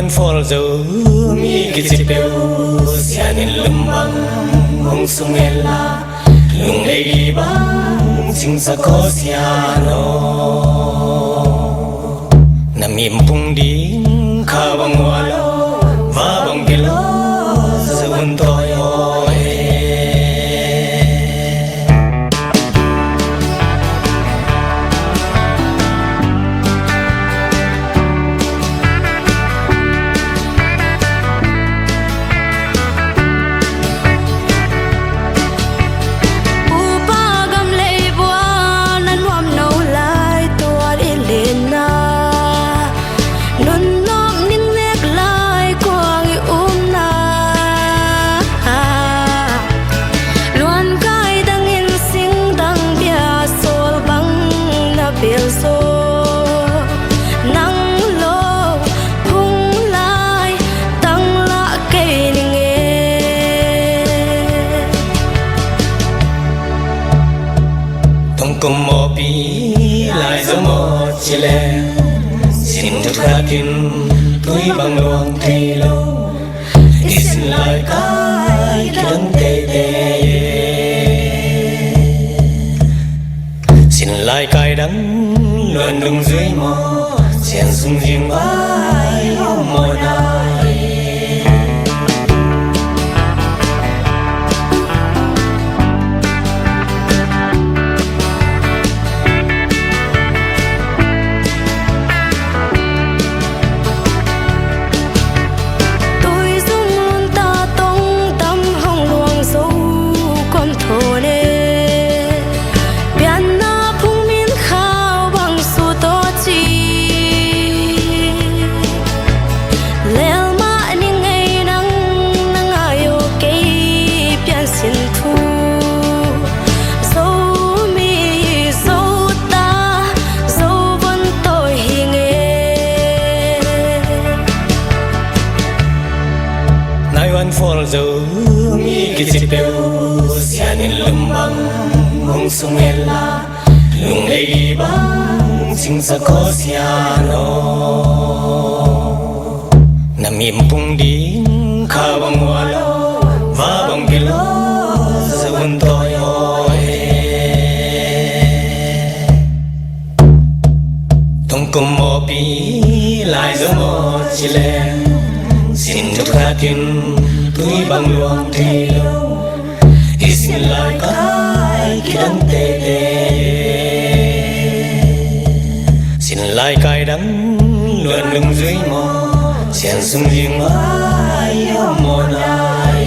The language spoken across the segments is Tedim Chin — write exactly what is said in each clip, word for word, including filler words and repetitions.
Fall zo mi kici peuh sian in lum bang hong sung hen la, lungdei bang cingsak khaw sian aw. Na mimpung ding kha bang hua lo, va bang pia lo, zo hun tawi aw e. Upa gam lei bua na nuam no lai tuat i lenna, nun nuam ning nek lai kuang i umna. Luan kai dangin sing dang bia sawl bang na bel zaw, nang lo phung lai tang lah kei ning e. Tongkum mawpi lai zo maw ci leng, sin thut khatin tui bang luang thei lo. I sin lai kai kidang teitei e. Sin lai kai dang luan dungzui maw, sian sung zing vai om maw nai. Tui zung lunta tong tam hong luang zo kon thawn e. Pianna phung min khau bang su tawh ci. Lel mah ning ei nang na ngai uh kei pian sin thu. Zomi Zota Zovon tawi hi nge. Nai wan fall zo mi kici peuh sian in lum bang hong sung hen la, lungdei bang cingsak khaw sian aw. Na mimpung ding kha bang hua lo, va bang pia lo, zo hun tawi aw e. Tongkum mawpi lai zo maw ci leng, sin thut khatin tui bang luang thei lo. I sin lai kai kidang teitei e. Sin lai kai dang luan dungzui maw, sian sung zing vai om maw nai.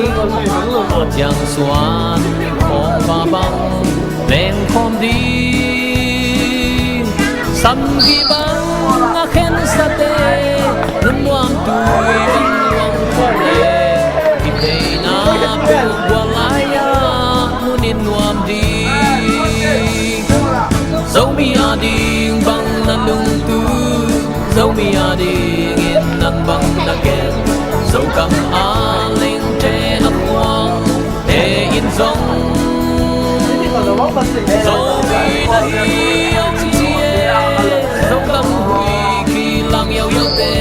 Tua ciang suan khawngpa bang lengkhawm ding, samgi bang a khensate, nunnuam tui bang luang khawm le, i theihna peuh gual lai-ah nunin nuam ding. Zomi ading bang na lungtu, Zomi adingin nang bang na gen, Zogam a lengte a khuangte in zong Zomi na hi hong ci e, Zogam huih kilang yauyau te,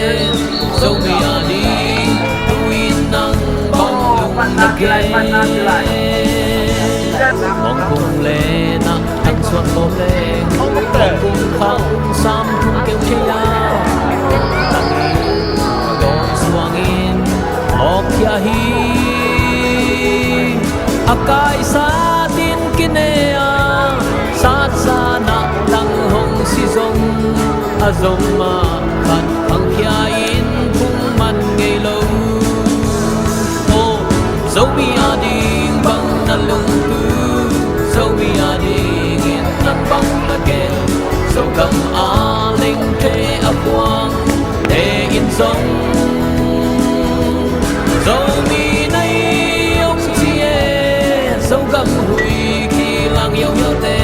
Zomi ading tu-in nang bang lung na gen. Mawngkung le na tang suan khawm le, mawngkung khang sam thum keu thei a, tangin dawn suangin lawkkhia hi. A kaisat in kine a, satsa na tang hong si zong, a zom mah khat khangkhia in phung man ngei lo. Aw, Zomi ading bang na lungtu, Zomi adingin nang bang na gen, Zogam a lengte a khuangte in zong Zomi na hi hong ci e, Zogam huih kilang yauyau te,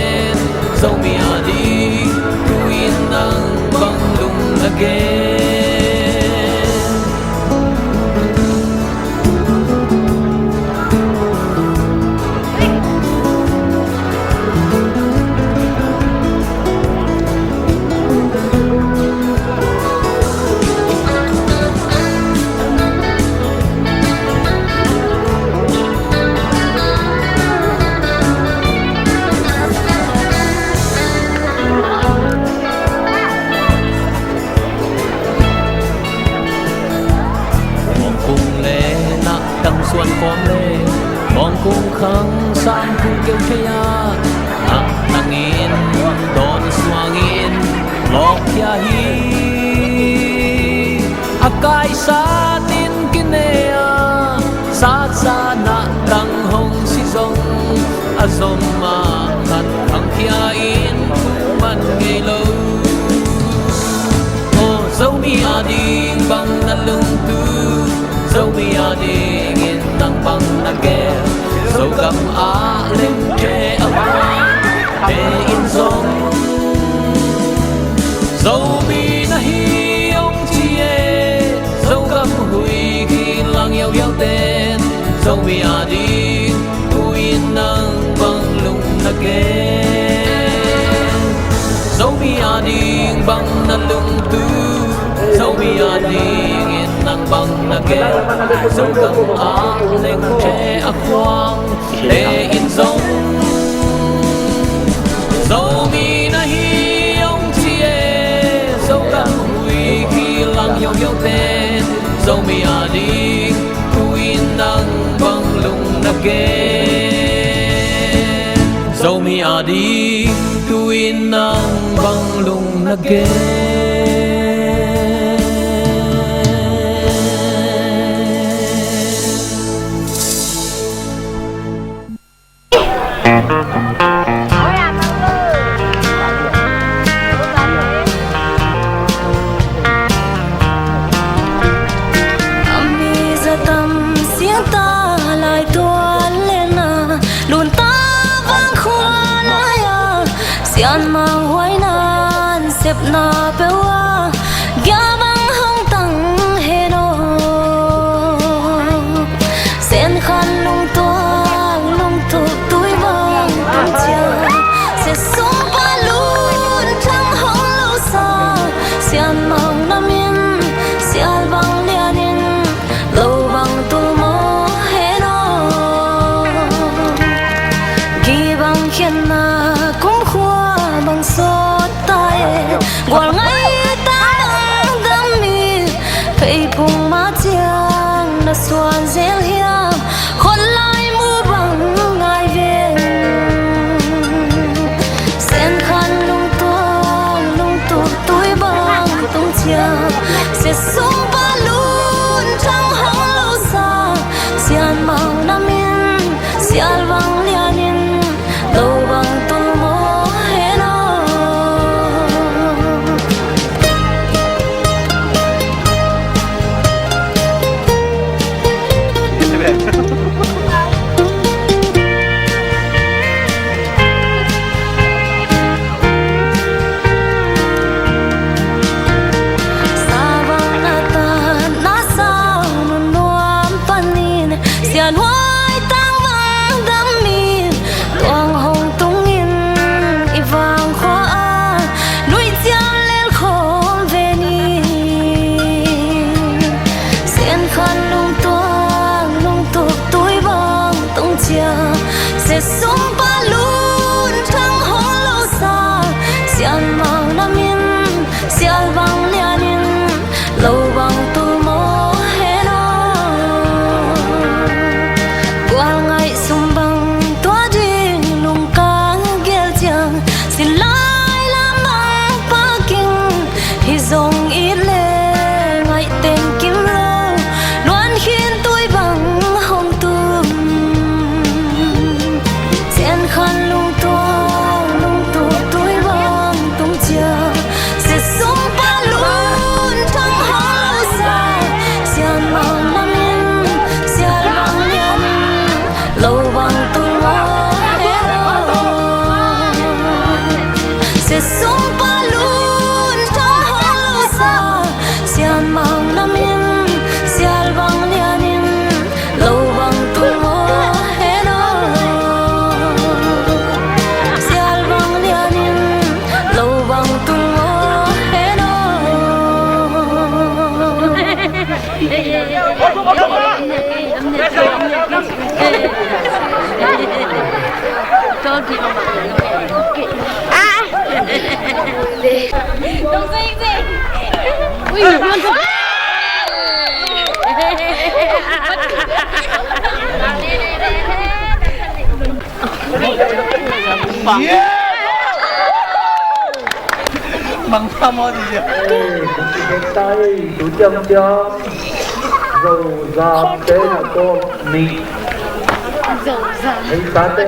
Zomi ading tu-in nang bang lung na gen. Mawngkung le na tang suan khawm le, mawngkung khang sam thum keu thei a, na tangin dawn suangin lawkkhia hi. A kaisat in kine a, satsa na tang hong si zong, a zom mah khat khangkhia in phung man ngei lo. Aw, Zomi ading bang na lungtu, Zomi adingin nang bang na gen, Zogam a lengte a khuangte in zong Zomi na hi hong ci e, Zogam huih kilang yauyau te, Zomi ading tu-in nang bang lung na gen. Zomi ading bang na lungtu, Zomi adingin nang bang na gen, Zogam a lengte a khuangte in zong Zomi na hi hong ci e, Zogam huih kilang yauyau te, Zomi ading tu-in nang bang lung na gen. Zomi ading tu-in nang bang lung na gen. A mi za tam siang ta lai tuan le na, lun ta vang khua lai a, sian mang huai nan sepna peuh a, gia bang hong tang hen aw. Sen khan lungtuang, lungthuk tui bang tung cia, sia sung pa lun thang hong lo sa, sian mang namin, sial bang lianin, lo bang tul maw hen aw. Gi bang khiatna kumkhua bang sawt ta e, gual ngai ta bang dam mi, pheiphung ma ciang na suan zel hiam, Savang na tan na sau nuam panin, sianhuai tangvang damin, tuang hong tungin i vang khua ah nuih ciang lel khawm ve ni. Sen khan lungtuang lungtuk tui bang tung cia, se sung pa lun thang hong lo sa, sianmang na min sial bang lianin lo bang tul maw hen aw. Gual ngaih sum bang tua ding lungka gel ciang, sin lai lam bang paking hi zong it le ngaih teng kim lo, nuan khin tui bang hong tum. Sen khan lungtuang lungtuk tui bang tung cia, se sung pa lun thang hong lo sa, sianmang na min sial bang lian lo bang tul maw hen aw. Se sung pa lun thang hong lo sa, sianmang na min sial bang lianin lo bang tul maw hen aw. Sial bang lianin lo bang tul maw hen aw. Bang pa maw ti cia. Ei, tu ciamciam Zozam te na kawm ni. Ei, tate.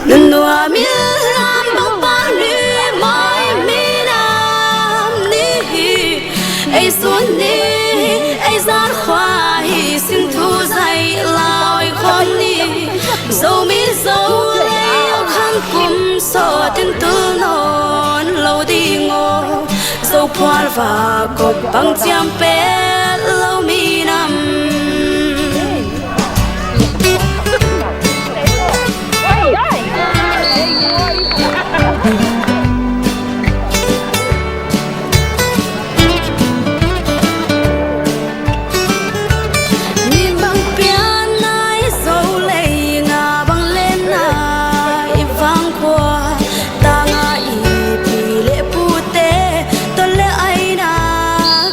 Nunuam in lam bang pang ni mai minam ni hi. Ei sun ni, ei zan khua hi sin thu zai lau ei khon ni. Zomi Zo lei khan kum sawtin tul nawn lo ding aw. Zo phual va kop bang ciam pet lo minam. Min bang pian nai zo lei nga bang len nai vang khua. Tanga i pi le pute tol le aina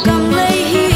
gam lei hi.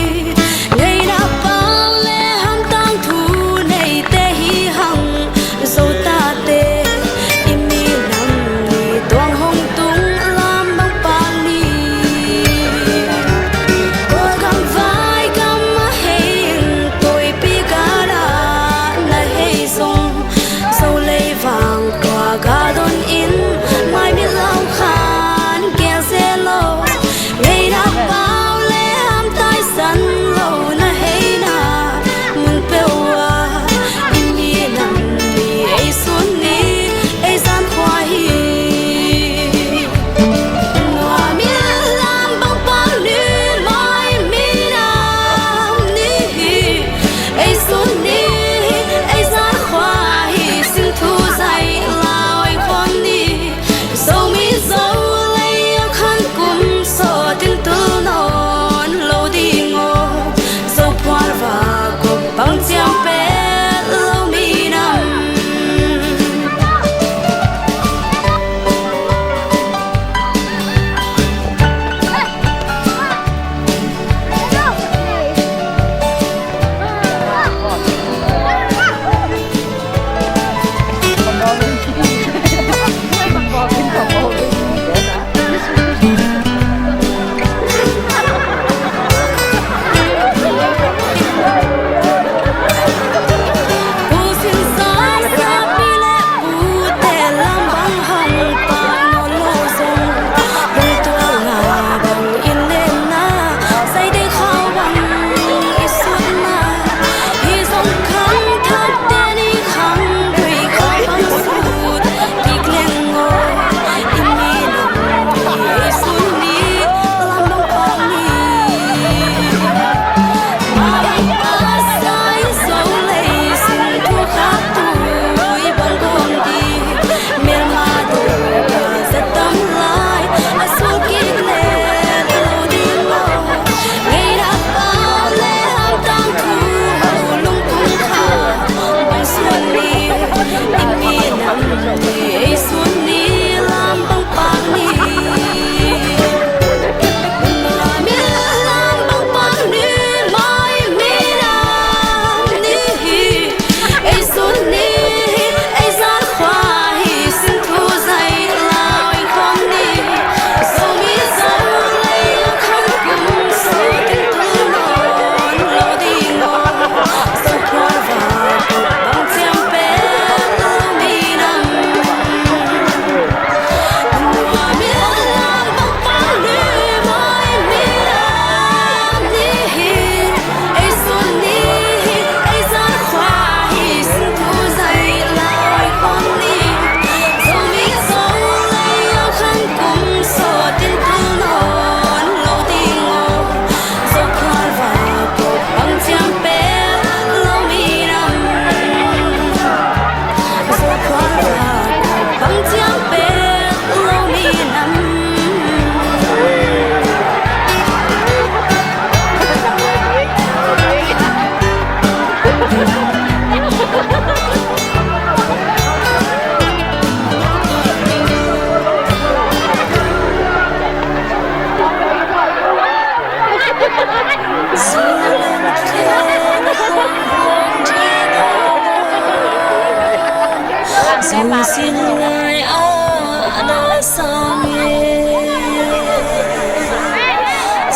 Zo sin lai ah na sang e.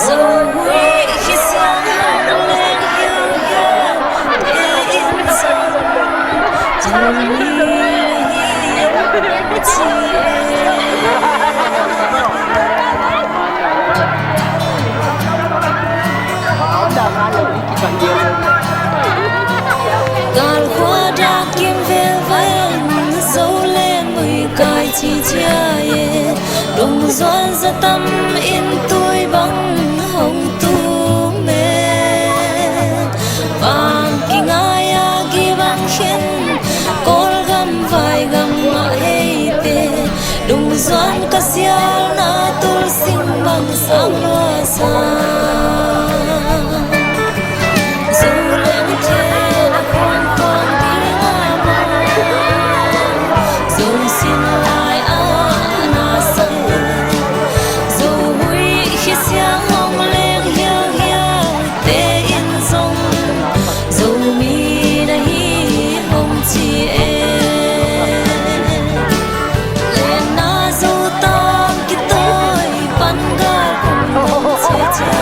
Zo huih khisiang hong leng hiauhiau te in zong, Zomi na hi hong ci e. Galkhua dak kim velvel, Zo le Muikai ci ciai e. Dongzuan zatam in tui bang hong tum e. Vang kingai a gibang khen, Kawlgam vaigam mah heite. Dongzuan ka sialna tulsing bang sang lua sa. Zo leng thei na khuang khuang ding a maw. Zo sin lai ah na sang. Zo huih khisiang hong leng hiauhiau te in zong, Zomi na hi hong ci e. Lenna Zo tang kitawi pan gal kong dong ciacia.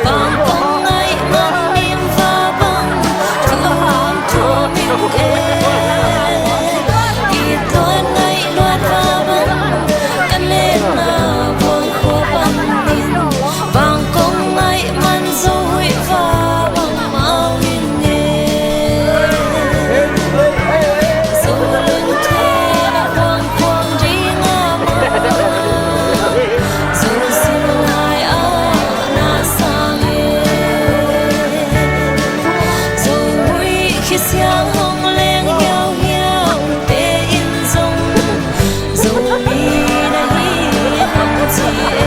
Bang kong ngaih man nim va bang, thum thum ing e. It luat ngaih luat va bang, ka lenna vang khua pan in. Bang kong ngaih man Zo huih va bang mau ing e. Zo leng thei na khuang khuang ding a maw. Zo sin lai ah na sang e. Zo huih khisiang hong leng hiauhiau te in zong, Zomi na hi hong ci e.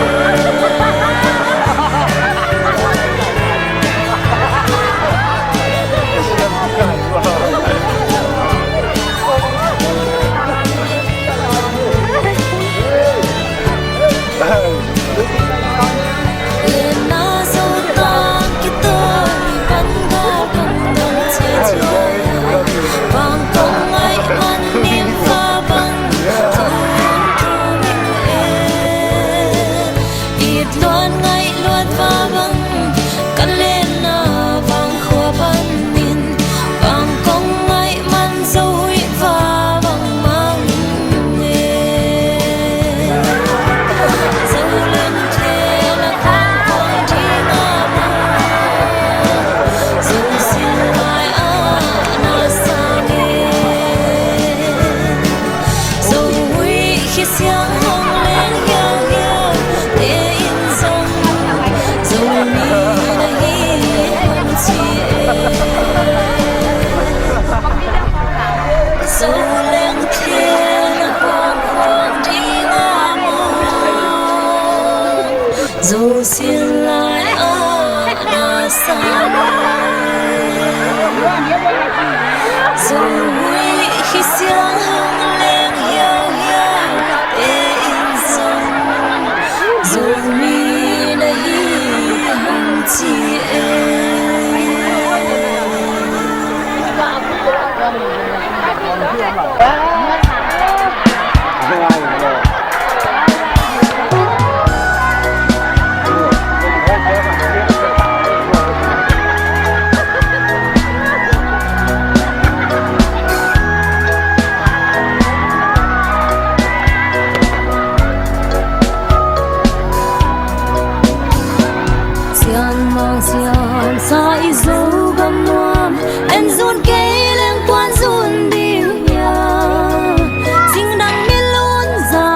Lenna Zo tang kitawi pan gal kong dong ciacia. Bang kong ngaih man nim va bang, thum thum ing e. It luat ngaih luat va bang, ka lenna vang khua pan in. Bang kong ngaih man Zo huih va bang mang e. Zo leng thei na khuang khuang ding a maw. Zo sin lai ah na sang e. Zo huih khisiang hong leng hiauhiau te in zong, Zomi na hi hong ci e. Zo leng thei na khuang khuang ding a maw. Zo sin lai ah na sang e. Zo huih khisiang hong leng hiauhiau te in zong, Zomi na hi hong ci e. Sianmang siamsa i Zogam nuam, en zun kei leng puan zun ding hia. Singdang milun za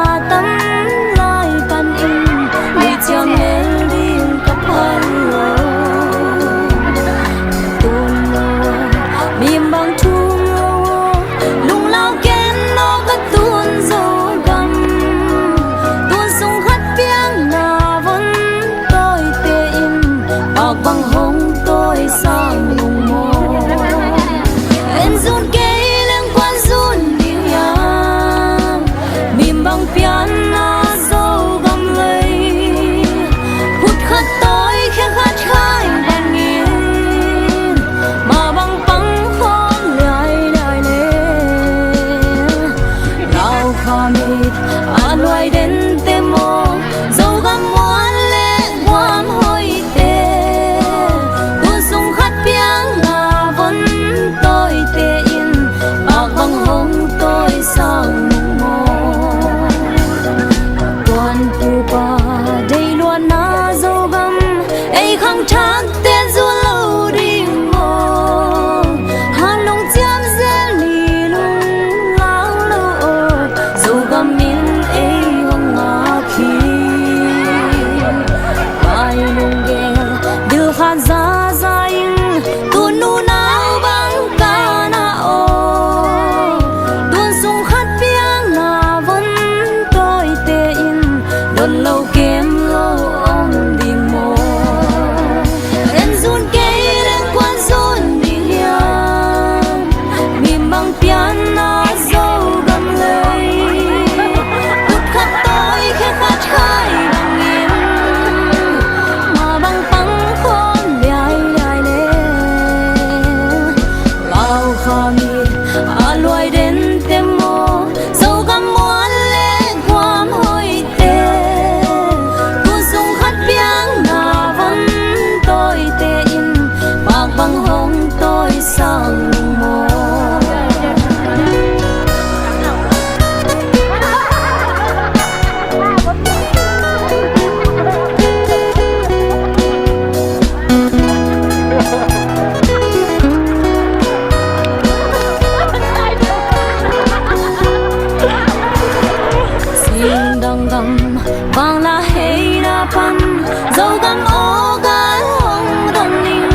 Zogam aw gal hong dong ning,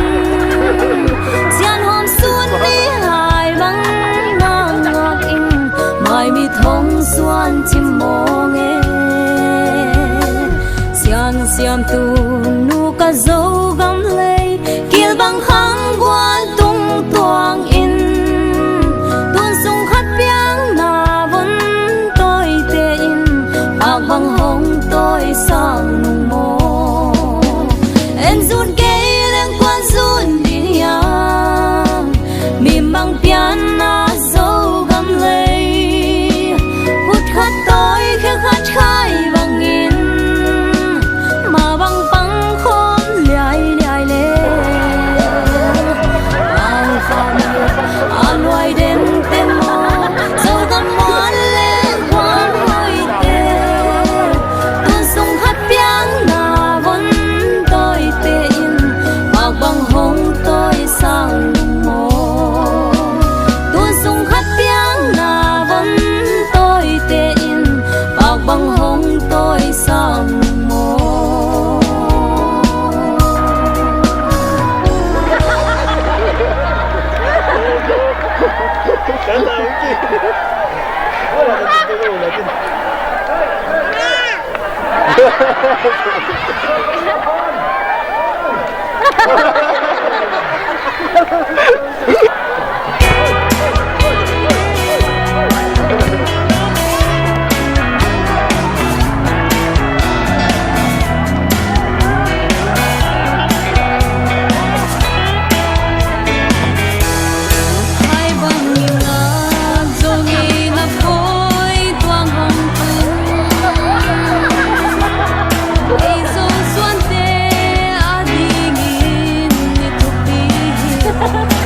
Sianhawm sun ni hai bang ngakngak in, maimit hong suan cim mawng e. Siangsiam tunu ka Zogam lei, kilbang khang guan tung tuang in, tun sung khat piang na von tawite in, pak bang hong tawi sang nung maw. En zun kei leng kuan zun ding hiam, mi mang pianna Zogam lei, khut khat tawi khe khat khai bangin, ma bang pang khawm liailiai le. Alfa mi a luai dente maw, Zogam mual le gual hoihte, tun sung khat piang na von tawite in, pak bang hong tawi sang nung maw. Tun sung khat piang na von tawite in, pak bang hong tawi sang nung maw. Hai bangin a zong in a poi tuang hong tu, ei Zo suante a dingin i thupi hi.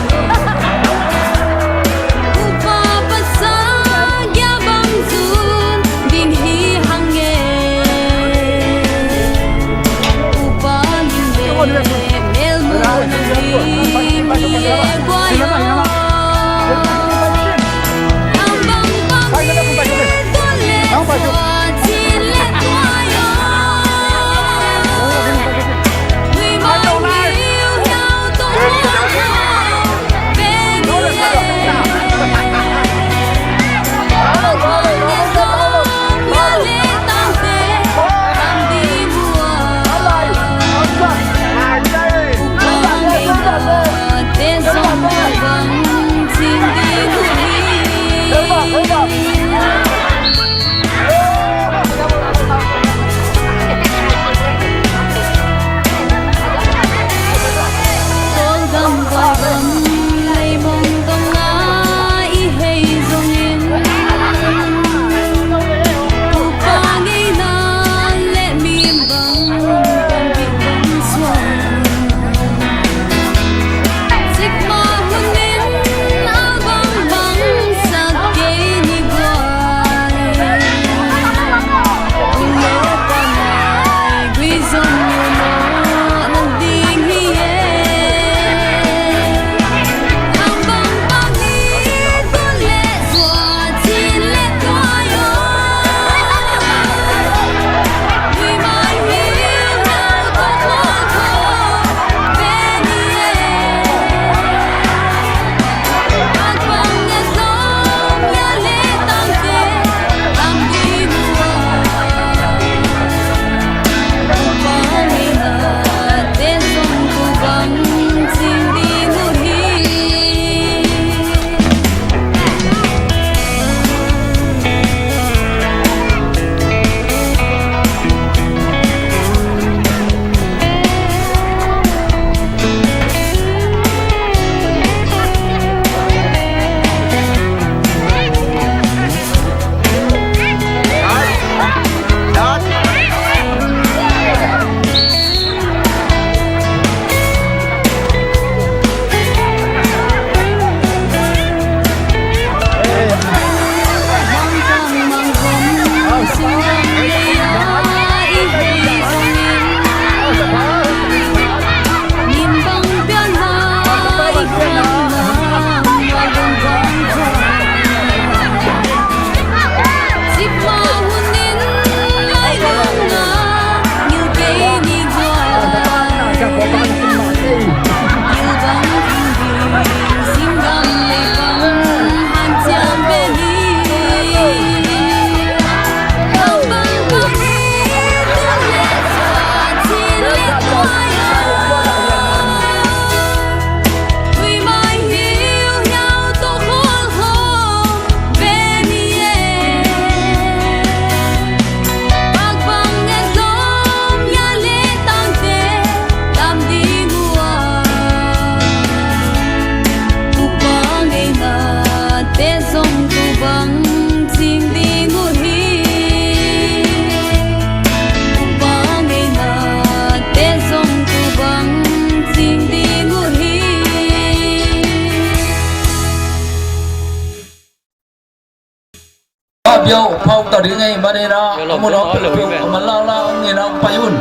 Yo, phawk ta ding ahih manin ah, a mun a om peuhpeuh a man laulai om in ah pai un.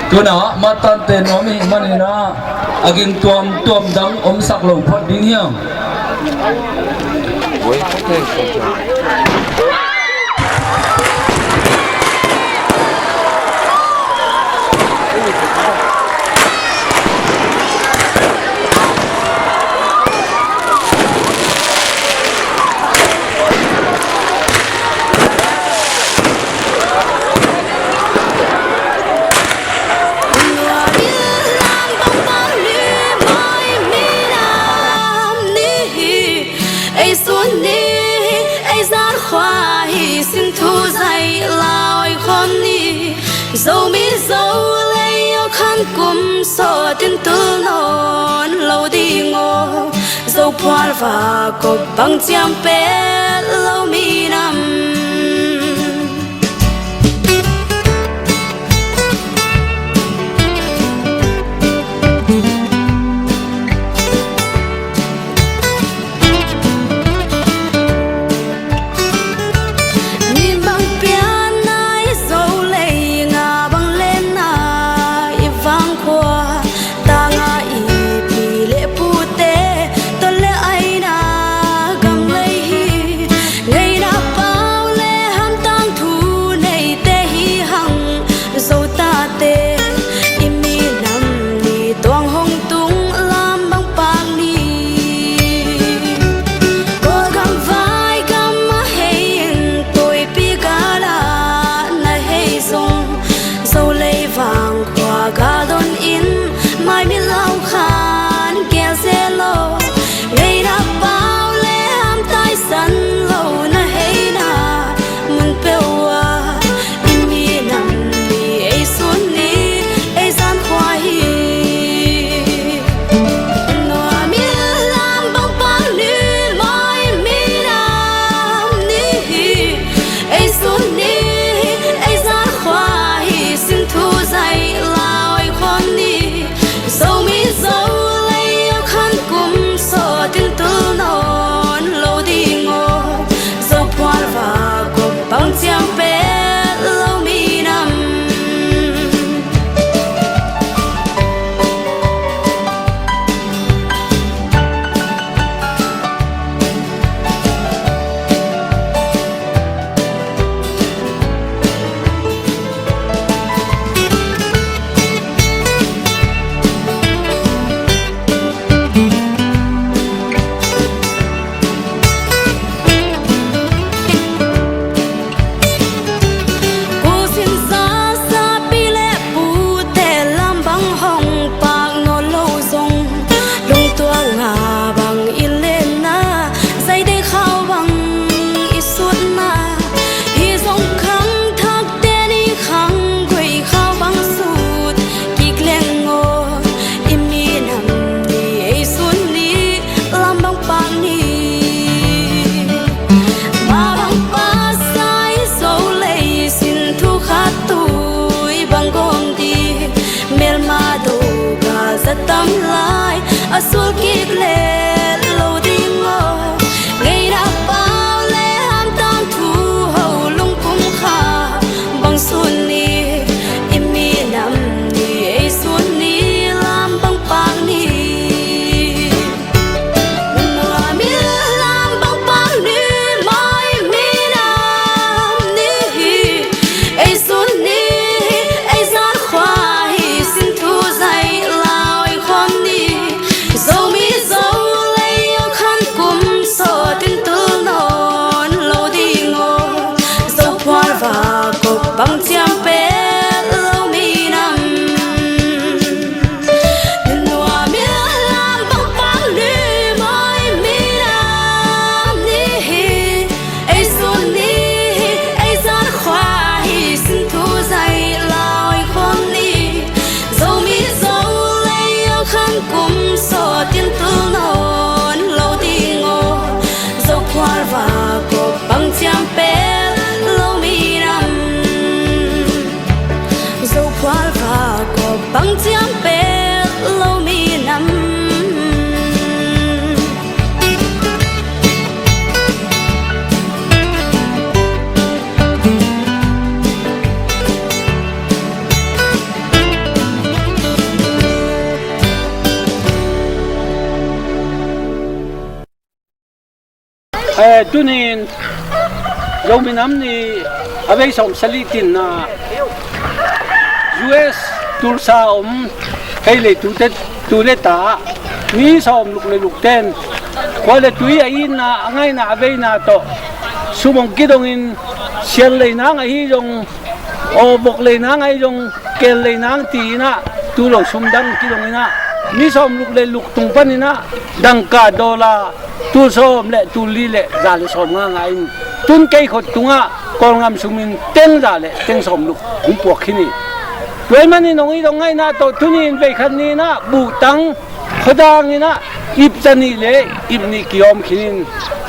Tu-in ah matante nuam ahih manin ah, a ging tuamtuam dang omsak lo phot ding hi hang. Ei sun ni, ei zan khua hi, sin thu zaih lai khawm ni. Zomi Zo lei aw khan kum sawt in tul nawn lo ding aw. Zo phual va kop bang ciam pet lo minam. Nin bang pianna i Zo lei nga bang lenna i vang khua, tanga i pi le pute tawh le aina gam lei hi. Ngeina pau le hamtang thu neite hi hang. Zo tate i minam ni tuang hong tung lam bang pak ni. Kawlgam vai gam a hei in tuipi gala na hei zong, Zo lei vang khua gal don in mai mi lau khan gel zel lo. Ngeina pau le ham taisan lo na heina mun peuh ah, i minam ni, ei sun ni, ei zan khua hi. Nuam in lam bang pak ni, mai minam ni hi. Ei sun ni, ei zan khua hi, sin thu zaih lai khawm ni. Zomi Zo lei aw khan kum sawt in tul nawn lo ding aw. Zo phual va kop bang ciam pet lo minam. Kusin zaza pi le pute lam bang hong pak nawn lo zong, lungtual nga bang i lenna, zaidei khau bang i sutna, hi zong khang thakte ni khang gui khau bang sut kik leng aw. I minam ni, ei sun ni, lam bang pak ni. Ma bang pasa i Zo lei sin thu khat tui bang gawm di. Melma do ga za tam lai a sul kik let lo ding aw. Ngeina pau le hamtang thu ho lungkum kha bang sun ni. I minam ni, ei sun ni, lam bang pak ni. Nuam in lam bang pak ni, mai minam ni hi. Ei sun ni, ei zan khua hi, sin thu zaih lai khawm ni. Zomi Zo Eh, tunin Zomi Nam Ni a vei sawm sali tinna U S Tulsa om kei lei tute, tu le ta mi sawm luk le luk ten khua le tui a itna, a ngaina, a veina tawh sum hong kidongin, sial lei nang ahi zong, aw, vok lei nang ahi zong, kel lei nang ti-in ah, tu lo sum dang kidongin ah, mi sawm luk le luk tung panin ah, dangka dollar tul sawm le tul li le za le sawm nga nga in, tun kei khut tungah Kawlgam sumin teng za le teng sawm luk hong puak khin hi. Tua ahih manin hong it hong ngaihna tawh tuni-in veikhat ni-in ah buhtang khuadang in ah ip za nih le ip nih kiawm khin in,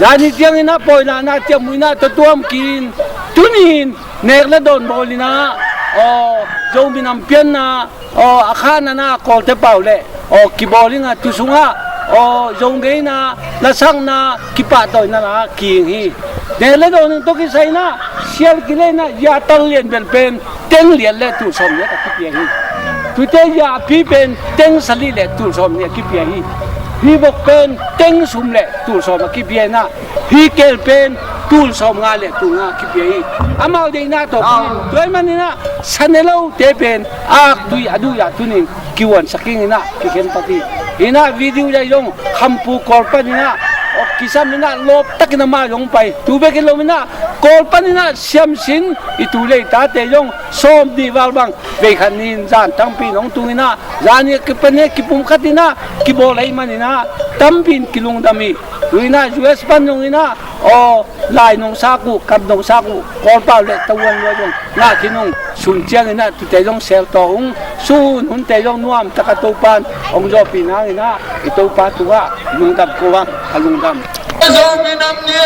zani ciangin ah pawilahna ciammuihna tawh tuam khin, tuni-in nek le dawn bawl in ah, aw, Zomi Nam pianna, aw, a khanna na Kawlte pau le, aw, kibawl in ah, tu sungah, aw, Zo ngeina, lasakna, kipahtawina la kiing hi. Nek le dawn in tawh kisai in ah, sial kile in ah, yatal lian bel pen teng liat le tul sawm liat a kipia hi. Tute ya a pi pen teng sali le tul sawm nih a kipia hi. Hih vok pen teng sum le tul sawm a kipia in ah, hih kel pen tul sawm nga le tul nga kipia hi. Amau deihna tawh, tua ahih manin ah sa ne lote pen aktui a duh ah tunin kihuansak ing in ah kikhen pat hi. In ah video dai zong Khampu Kawl panin ah, aw, kisam in ah lawp takin amah zong pai. Tu bek hi lo in ah Kawl panin ah siamsin i tu le i tate zong sawm nih val bang veikhat ni-in zan tampi in hong tung in ah, zani a kipan hi, kipumkhat in ah kibawl ahih manin ah tampi in kilungdam hi. Tu in ah U S pan zong in ah, aw, lai nong sak uh, kap nong sak uh, Kawl pau le tavuan lua zong ngah khin ung. Sun ciangin ah tute zong sel tawh ung. Sun hunte zong nuam taka Topan hong zawhpih nangin ah i Topa tungah lungdam ko ang, ka lungdam. Zomi Nam Ni,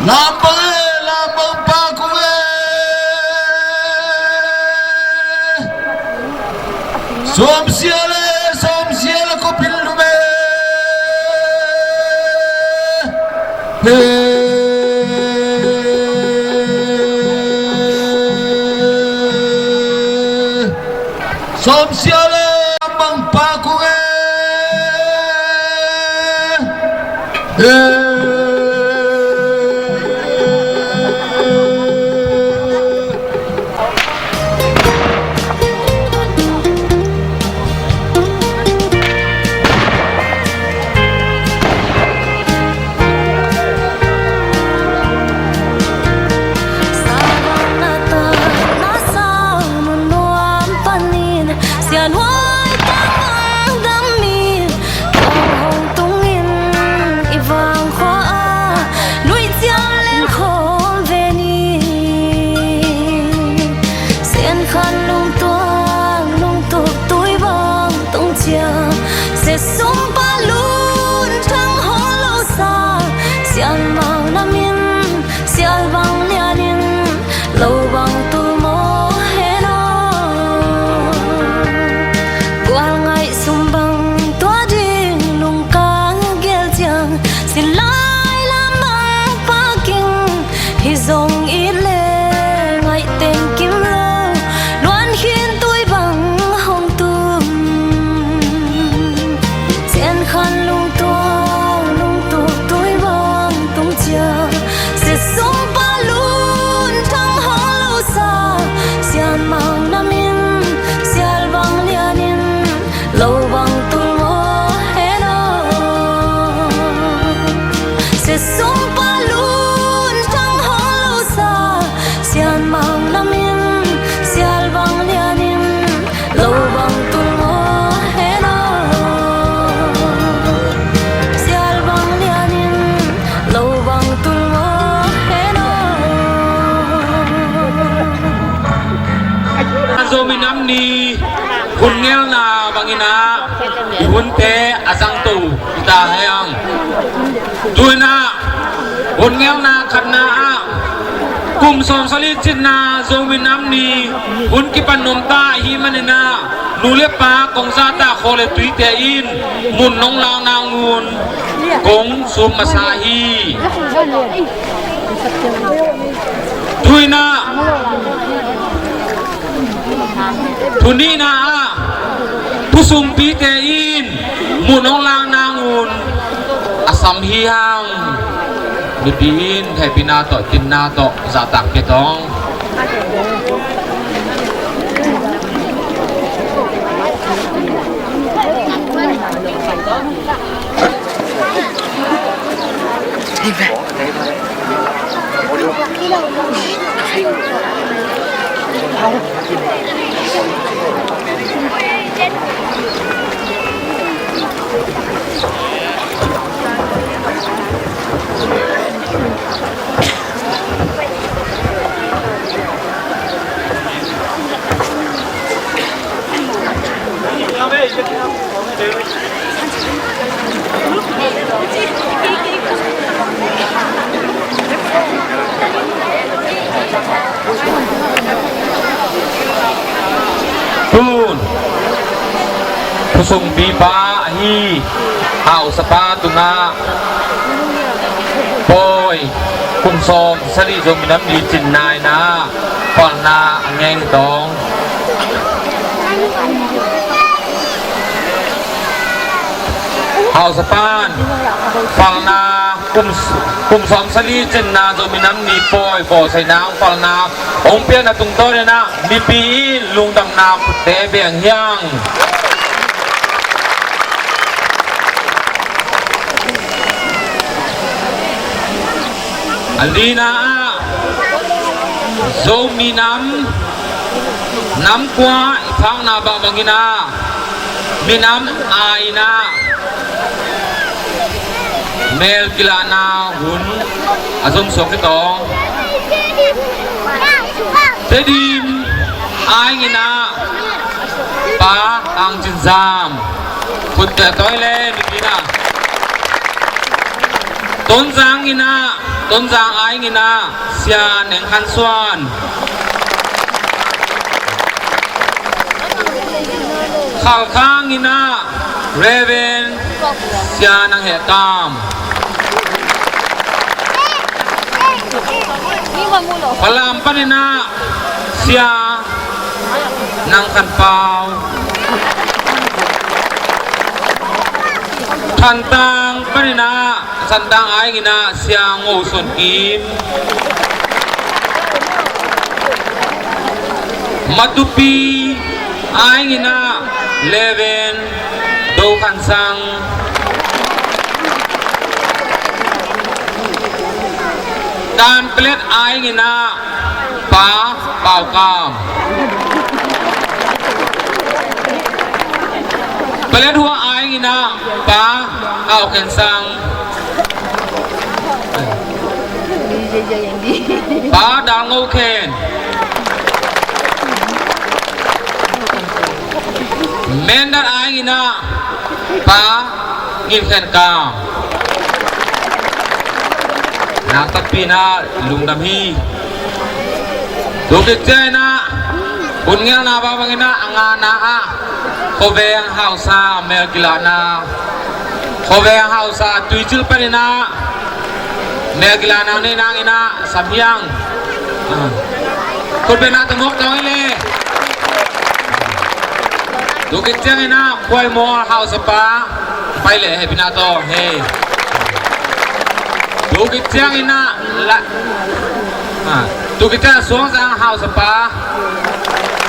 lampang e, lampang pa kung e. Sawm sial e, sawm sial e, ko pil lum e. He. Sawm sial e, mang pa kung e. He. Sianhuai tang damin, kong hong tungin i vang khua ah nuih ciang leng khawm ve ni. Sian khan lungtuang, lungtuk tui bang tung cia, sia sung pa lun thang hawl lo sa, sian mang namin, sial bang lianin, lo bang tul maw hen aw. Gual ngaih sum bang tua ding lungkang gel ciang, sin lai lam bang paking, hi zong it le ngaih teng kim lo, luan khin tui bang hong tum. Sian khan lungtuang, lungtuk tui bang tung cia, sia sung pa lun thang hawl lo sa, sian mang namin, sial bang lianin, lo bang tul maw hen aw. Sia sung pa lun thang hawl lo sa, sian mang namin, sial bang lianin, lo bang tul maw hen aw. Sial bang lianin, lo bang tul maw hen aw. Zomi Nam Ni hun ngelna bangin ah i hunte a zangto hi ta hi ang. Tu-in ah hun ngelna khatna ah kum sawmsali cinna Zomi Nam Ni hun kipan nuam ta ahih manin ah, nu le pa kong zahtak khua le tuite in mun nong lak nangun kong sum masa hi. Tu-in ah, tu nihna ah, tu sumpite in Nong lang nang un a sam hi hang. Mipi in hehpihna tawh, tinna tawh zahtak kei tawh. Tun, khua sungpipa ahi hausapa tungah pawi kum sawm sali Zomi Nam Ni cinna in ah palna a ngen hi tawh. Hausapan palna kum, kum sawm sali cinna Zomi Nam Ni pawi bawlsaina hong palna hong piakna tungtawn in ah mipi in lungdamna khutte beng hi hang. A lina ah Zomi Nam Nam kua i phakna bangbang in ah minam ai in ah mel kilahna hun a zom suak hi tawh. Tedim ai in ah Pa Ang Cin Zam. Khutte tawi le mipi in ah. Tonzang in ah, Tonzang ai in ah Sia Neng Khan Suan. Khalkhang in ah Reverend Sia Nang Heh Kam. Falam pan in ah Sia Nang Khan Pau. Thantlang pan in ah, Thantlang ai in ah Sia Ngo Suan Kim. Matupi ai in ah Leven Do Khan Sang. Tanpalet ai in ah Pa Pau Kam. Palet Hua ai in ah Pa Kau Khen Sang. Pa Dal Ngo Khen. Mindat ai in ah Pa Ngin Khen Kam. Nakpi in ah lungdam hi. Tua khit ciangin ah hun ngelna bangbang in ah a ngana ah khuaveng hausa mel kilahna, khuaveng hausa Tuicil pan in ah mel kilahna nei nang in ah sam hi hang. Ah. Khutbetna tawh mawk tawng hi leh. Tua khit ciangin ah Khuai Mual hausapa pai leh hehpihna tawh, hei. Tua khit ciangin ah la, ah, tua khit ciangin ah Suangzang hausapa,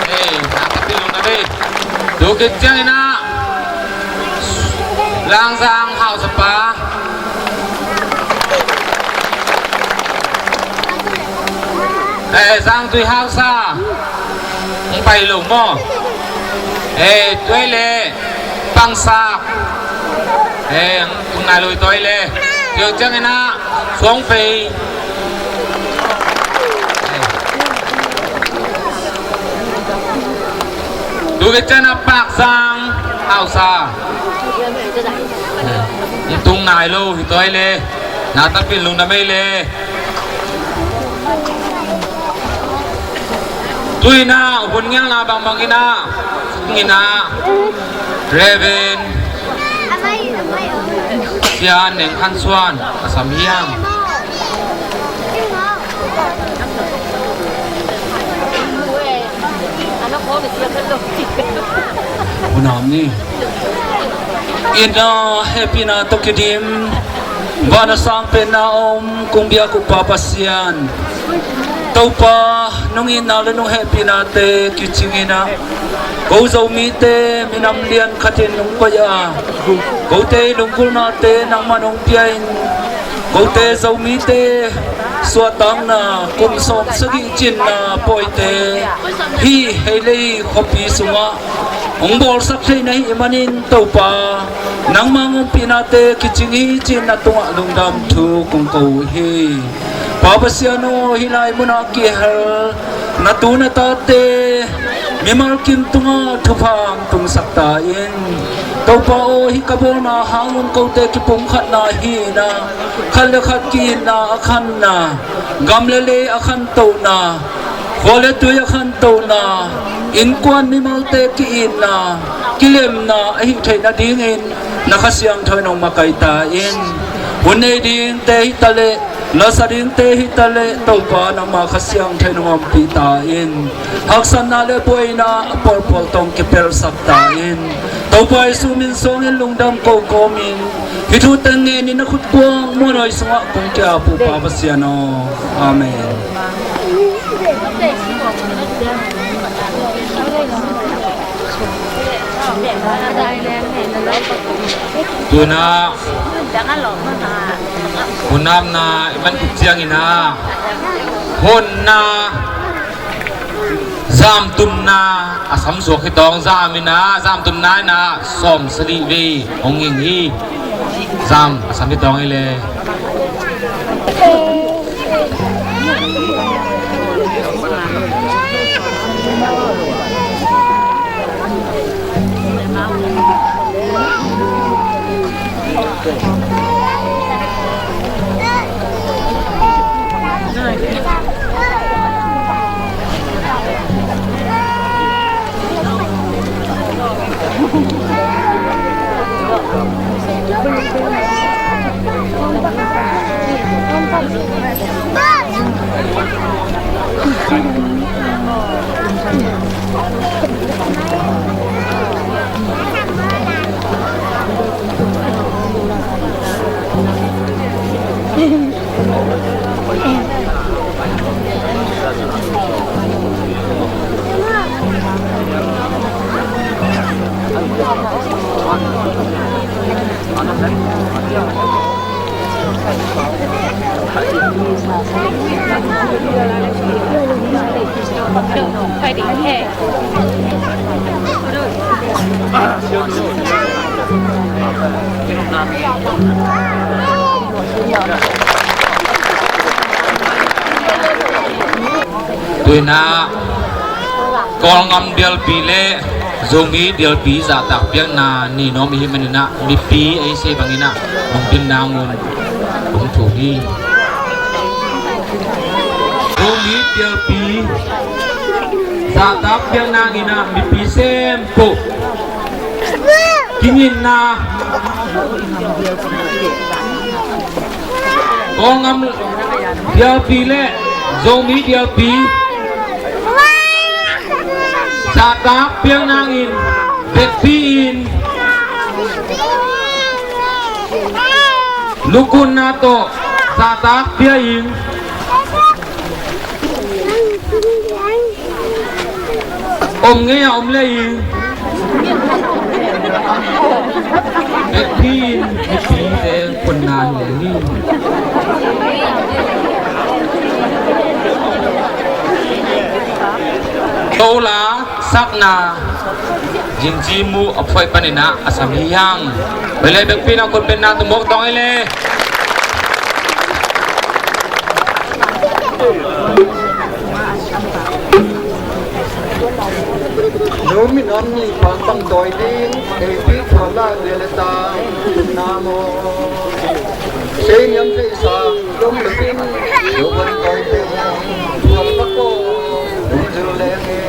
hei, nakpi lungdam hi. Tua khit ciangin ah Langzang hausapa. Eh, Zangtui hausa. Hong pai lo maw? Eh, tua leh Pangsak. Eh, hong tung nai lo hi tua leh. Tua ciangin ah Suangfei. Tua ciangin ah Pakzang hausa. Hong tung nai lo hi tua leh. Nakpi in lungdam hi leh. Tu-in ah hun ngelna bangbang in ah, in ah, Reverend Sia Neng Khan Suan a sam hi hang. Hun om ni. Itna hehpihna tawh kidim, van a sang penna a om kong biak uh Pa Pasian, Topa, nong itna le nong hehpihnate kicingin ah, ko Zomite minam lian khatin nong koih a, kote i lunggulhnate nangmah nong pia in, kote Zomite suahtakna kum sawmsagih cinna pawite hih Heilei khuapi sungah hong bawlsak theih na hih manin Topa, nangmah hong ompihnate kicing hi ci-in na tungah lungdam thu kong ko uh hi. Pa Pasian aw, hih lai munah kihel na tu na tate mimal kim tungah thupha hong tungsak ta in. Topa aw, hih ka bawlna hang un kote kipumkhatna hi-in ah, khat le khat ki-itna a khanna, gam le lei a khantohna, khua le tui a khantohna, innkuan mimalte ki-itna, kilemna ahih theih nadingin na Kha Siangtho in hong makaih ta in. Hun nei dingte hi taleh, la sa dingte hi taleh, Topa, nangmah Kha Siangtho in hong ompih ta in. Haksatna le buaina a pawlpawl tawh hong kipelhsak ta in. Topa Jesu min suangin lungdam ko kawmin hih thu teng ngenin na khut kuang muanhuai sungah kong ki-ap uh Pa Pasian aw. Amen. Tu-in ah hun apna i man khit ciangin ah, honna zamtumna a samsuak hi tawng, zam in ah, zamtumna in ah sawmsagih vei hong ging hi. Zam a sam hi tawng hi le. Tu-in ah Kawlgam dialpi le Zomi dialpi zahtak piakna ni nuam i hih manin ah, mipi ei sei bangin ah hong pin nang un kong thum hi. Zomi dialpi zahtak piakna in ah mipi sempoh kingitna, Kawlgam dialpi le Zomi dialpi zahtak piakna in vekpi-in, lungkutna tawh zahtak pia-in, om ngei a om lei-in, vekpi-in mipite khutna hi leng hi. Tola sakna Jingci Mu a phuai panin ah a sam hi hang. Vele vekpi-in a khut benna tum mawk tawng hi le. Zomi nam ni pangpang tawi ding, eipi thawn lai vele ta na maw. Seiniam theihsa lom takin, Zomi tawi ding, tuam na ko, dum zul leng e.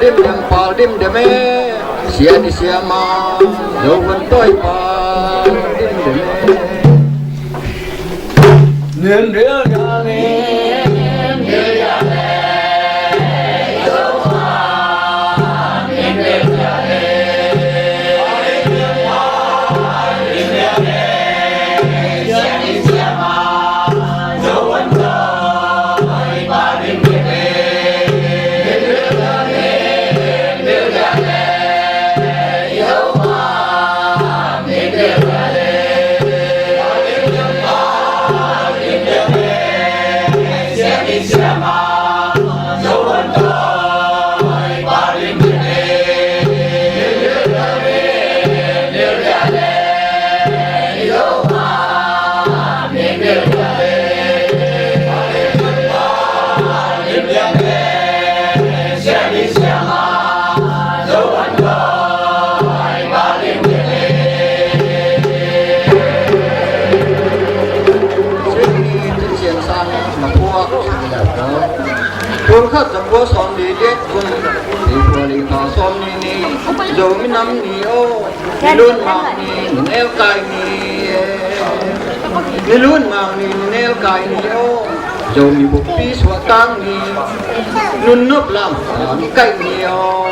Dim dem pal dim dem e, sia di sia ma, Zo hun tawi pal dim dem e. Nim dim dim dim. Tul khat za kua sawmli le kua, April kha sawmnih ni, Zomi Nam Ni aw, Nilun Mang Ni, Nunel Kai Ni, Nilun Mang Ni, Nunel Kai Ni aw, Zomi bukpi suahtak ni, Nunnop Lam Ni Kai Ni aw.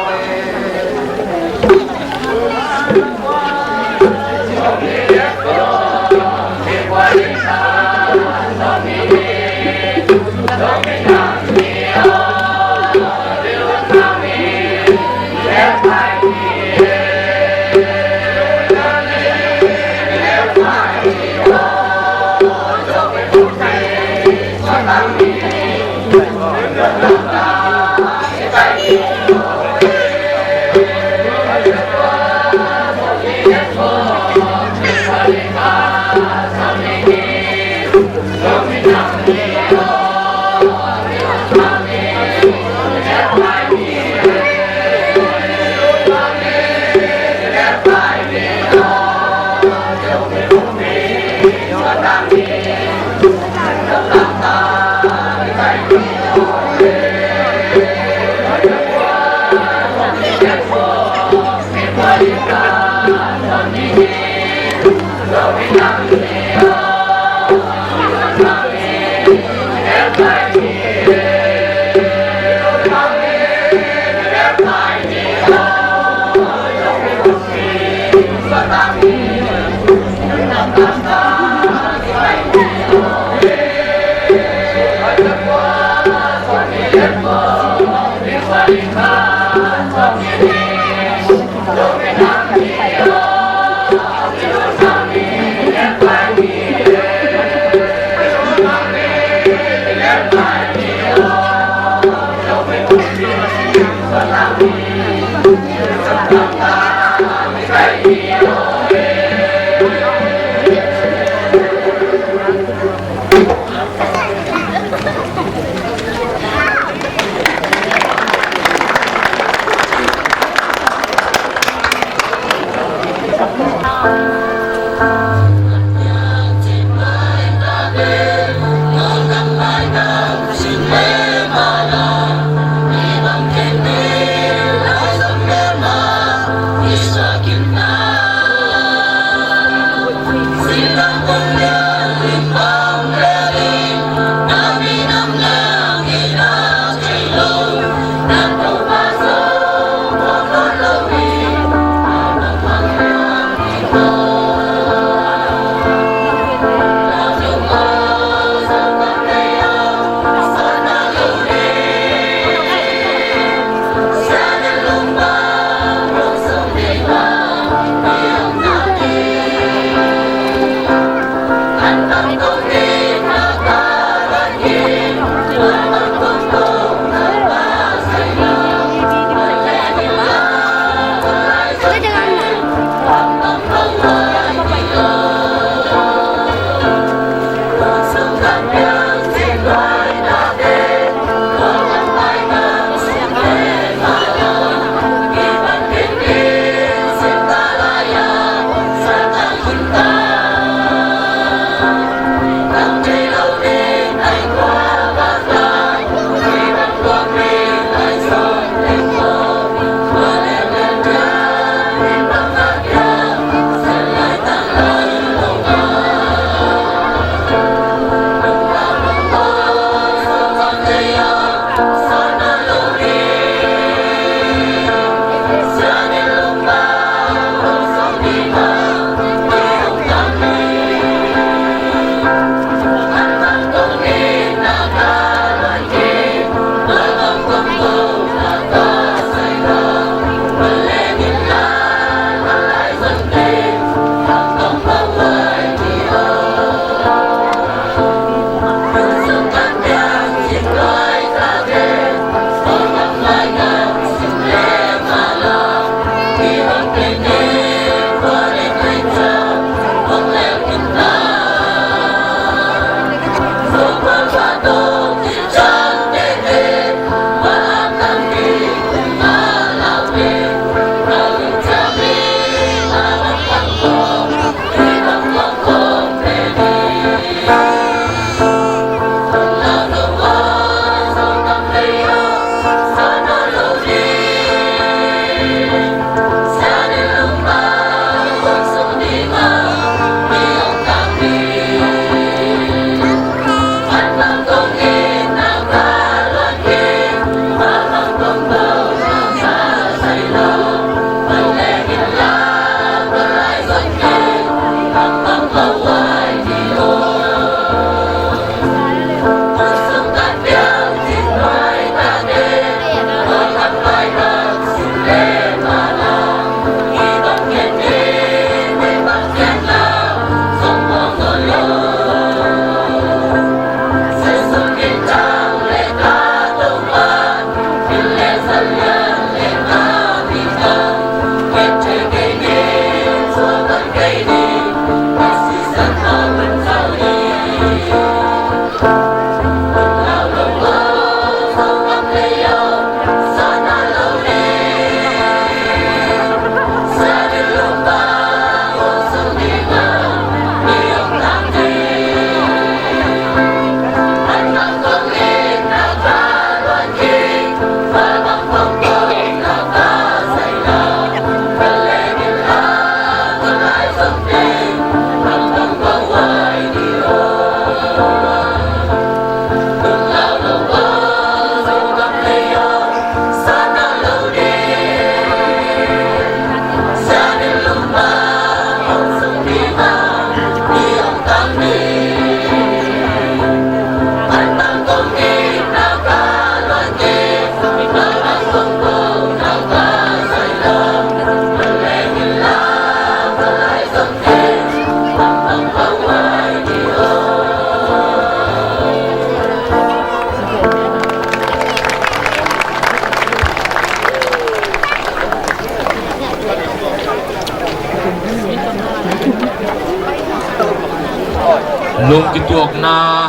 Lung kituakna,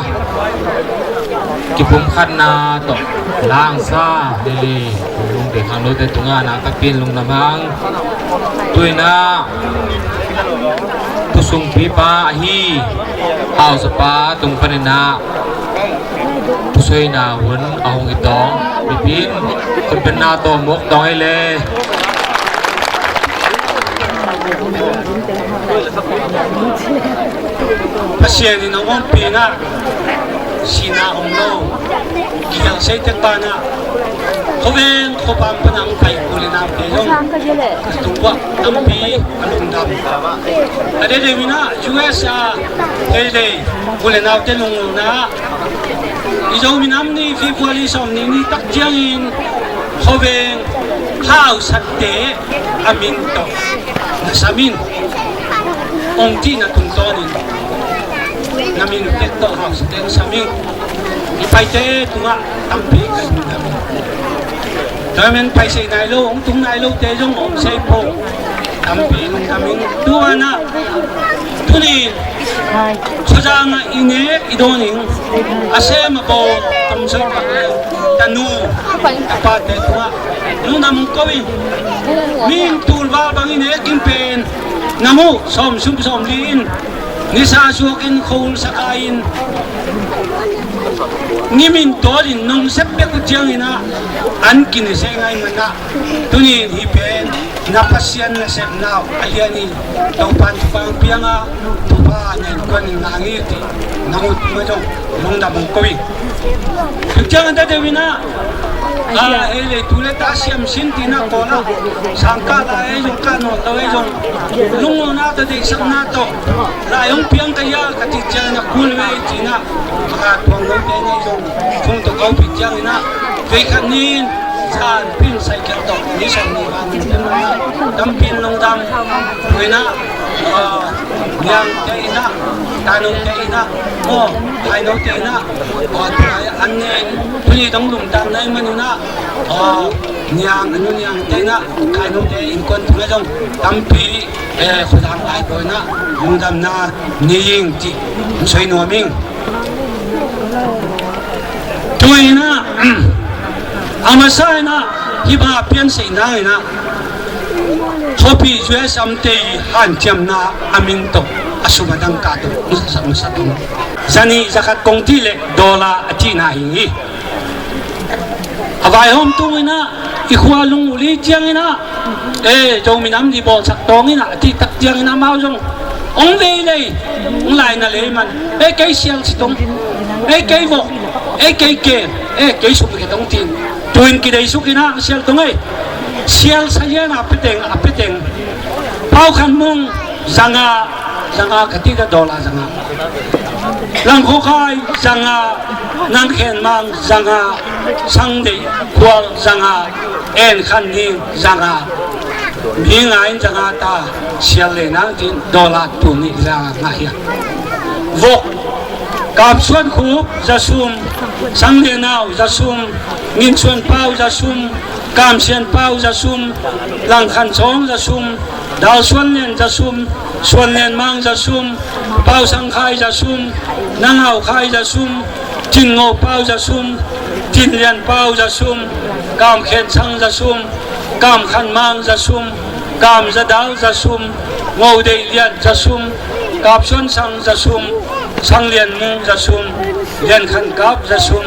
kipumkhatna tawh langsa lili lungte khang lote tungah nakpi-in lungdam hang. Tu-in ah tusungpipa ahi hausapa tung panin ah pusuina hun a hong hi tawng, mipi in khutbetna tawh mawk tawng ei le. Pasian in a ompihna sihna om lo. Kial sei tek banah khuaveng khuapang panah hong pai u le naute zong a tungah tampi a lungdam. A dede minah U S a hei lei u le naute lungdamna i Zomi Nam Ni February sawm nih ni tak ciangin khuaveng hausatte a min tawh na sam in, hong cihna tungtawnin na min tek tawh hausatte na sam in. I paite tungah tampi ka lungdam in. Tua men pai sei nai lo, hong tung nai lote zong hong sei po. Tampi lungdam in. Tu-in ah tuni Khuazang ah i nek i dawn in a sem a bawl tamsoi pak le tanu tapate tungah lungdam ko in. Mi in tulval bang i nek in pen na muh sawm sum sawm li in nisa suak in khuahul sakai in nimin tawl in nong sep bek uh ciangin ah an kinese ngai manah tuni in hih pen na Pasian nasepna uh a lian in Topa'n thupha hong piang a, thupha na innkuan in ngah ngei ti na ut ma zong lungdam hong ko hi. Tua ciang a deuh in ah a hei lei tu le ta siam sin ti na kawl a, sangkah lai ei zong kah nawn lo ei zong lungmuanna tawh deihsakna tawh lai hong piang ka hia ka cih ciangin a kul ve ei ci-in ah a tuang lote na ei zong phung tawh ko pih ciangin ah vei khat ni in zan pin sai kial tawh ni sawm ni van in tampi in lungdam. Tua in ah niangte in ah, tainote in ah, aw, tainote in ah, aw, tua an ne in tuni dong lungdam na i man in ah, aw, niang a nu niangte in ah, tainote innkuan tungah zong tampi eh, Khuazang laipawi in ah lungdamna nei ing cih hong soi nuam ing. Tua in ah a masa in ah hih bang a piansei nang in ah khuapi U S amte i hanciamna a min tawh a sum a dangka tawh nusak masa tawh zanih zakhat kong cih leh dollar a cihna hi hi. A vaihawm tung in ah i khua lung uli ciangin ah, eh, Zomi Nam Ni bawlsak tawng in ah a cih tak ciangin ah amau zong hong vei lei, hong lai na lei man, eh, kei sial si tong, eh, kei vok, eh, kei kem, eh, kei sum kei tong ci-in tu-in kidei suk in ah sial tong ei. Sial sa lian a peteng a peteng Pau Khan Mung zanga, zanga ka cih dah dollar zanga. Lang Khaw Khai zanga, Nang Khen Mang zanga, Sang Deih Khual zanga, En Khan Ning zanga. Mi nga in zanga ta sial lei nang cin dollar tul nih zanga ngah hi a. Vok Kam Suan Khup za sum, Sang Lian Au za sum, Ngin Suan Pau za sum, Kam Sian Pau za sum, Lang Khan Sawng za sum, Dal Suan Lian za sum, Suan Lian Mang za sum, Pau Sang Khai za sum, Nang Au Khai za sum, Cin Ngo Pau za sum, Cin Lian Pau za sum, Kam Khen Sang za sum, Kam Khan Mang za sum, Kam Za Dal za sum, Ngo Deih Lian za sum, Kap Suan Sang za sum, Sang Lian Mung za sum, Lian Khan Kap za sum,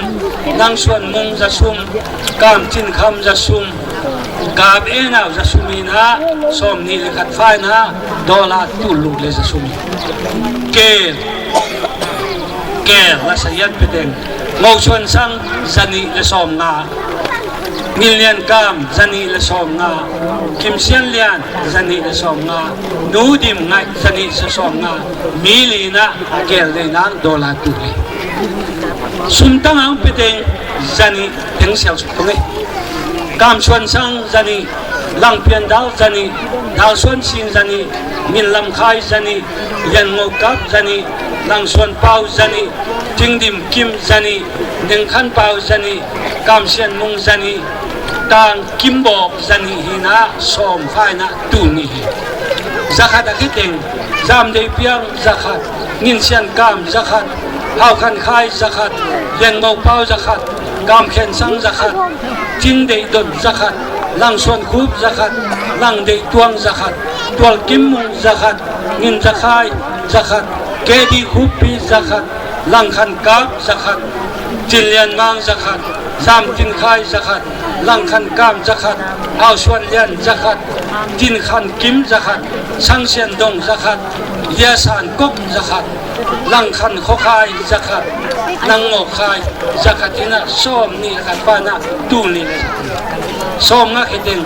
Nang Suan Mung za sum, Kam Cin Kham za sum, Kap En Au za sum in ah sawm nih le khat fa in ah dollar tul luk le za sum. Kel, kel la sa hian peteng Ngo Suan Sang za nih le sawm nga, Ngin Lian Kam za nih le sawm nga, Kim Sian Lian za nih le sawm nga, Nu Dim Ngaih za nih le sawm nga, mi li in ah kel lei nang dollar tul le. Sum tang ang peteng za nih teng sial suk tong ei. Kam Suan Sang za nih, Lang Pian Dal za nih, Dal Suan Sing za nih, Min Lam Khai za nih, Lian Ngo Kap za nih, Lang Suan Pau za nih, Ting Dim Kim za nih, Neng Khan Pau za nih, Kam Sian Mung za nih, Tang Kim Bawk za nih hi in ah sawm fa in ah tul nih hi. Za khat a khiteng Zamdeih Piang za khat, Ngin Sian Kam za khat, Hau Khan Khai za khat, Lian Mo Pau za khat, Kam Khen Sang za khat, Cin Deih Don za khat, Lang Suan Khup za khat, Lang Deih Tuang za khat, Tual Kim Mung za khat, Ngin Za Khai za khat, Ke Di Khup Pi za khat, Lang Khan Kap za khat, Cin Lian Mang za khat, Zam Tin Khai za khat, Lang Khan Kam za khat, Hau Suan Lian za khat, Tin Khan Kim za khat, Sang Sian Dong za khat, Lia San Kok za khat, Lang Khan Kho Khai za khat, Nang Mawk Khai za khat in ah sawm nih le khat pan ah tul nih le sawm nga khiteng,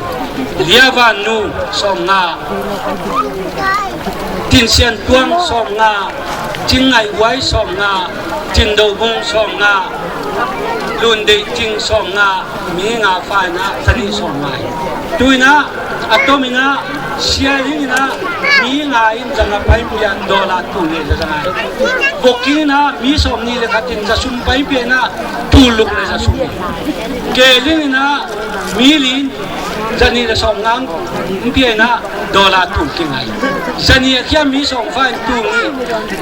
Lia Van Nu sawm nga, Tin Sian Tuang sawm nga, Cin Ngaih Uai sawm nga, Cin Do Bung sawm nga, Lun Deih Cing sawm nga, mi nga fa in ah za nih sawm nga hi. Tu in ah a tom in ah Sia Ling in ah mi nga in za nga pai pia dollar tul nih le za nga hi. Bok King in ah mi sawm nih le khat in za sum pai pia in ah tul luk le za sum hi. Ke Ling in ah mi li in za nih le sawm nga in pia in ah dollar tul kingai. Za nih a khia mi sawm fa in tul nih,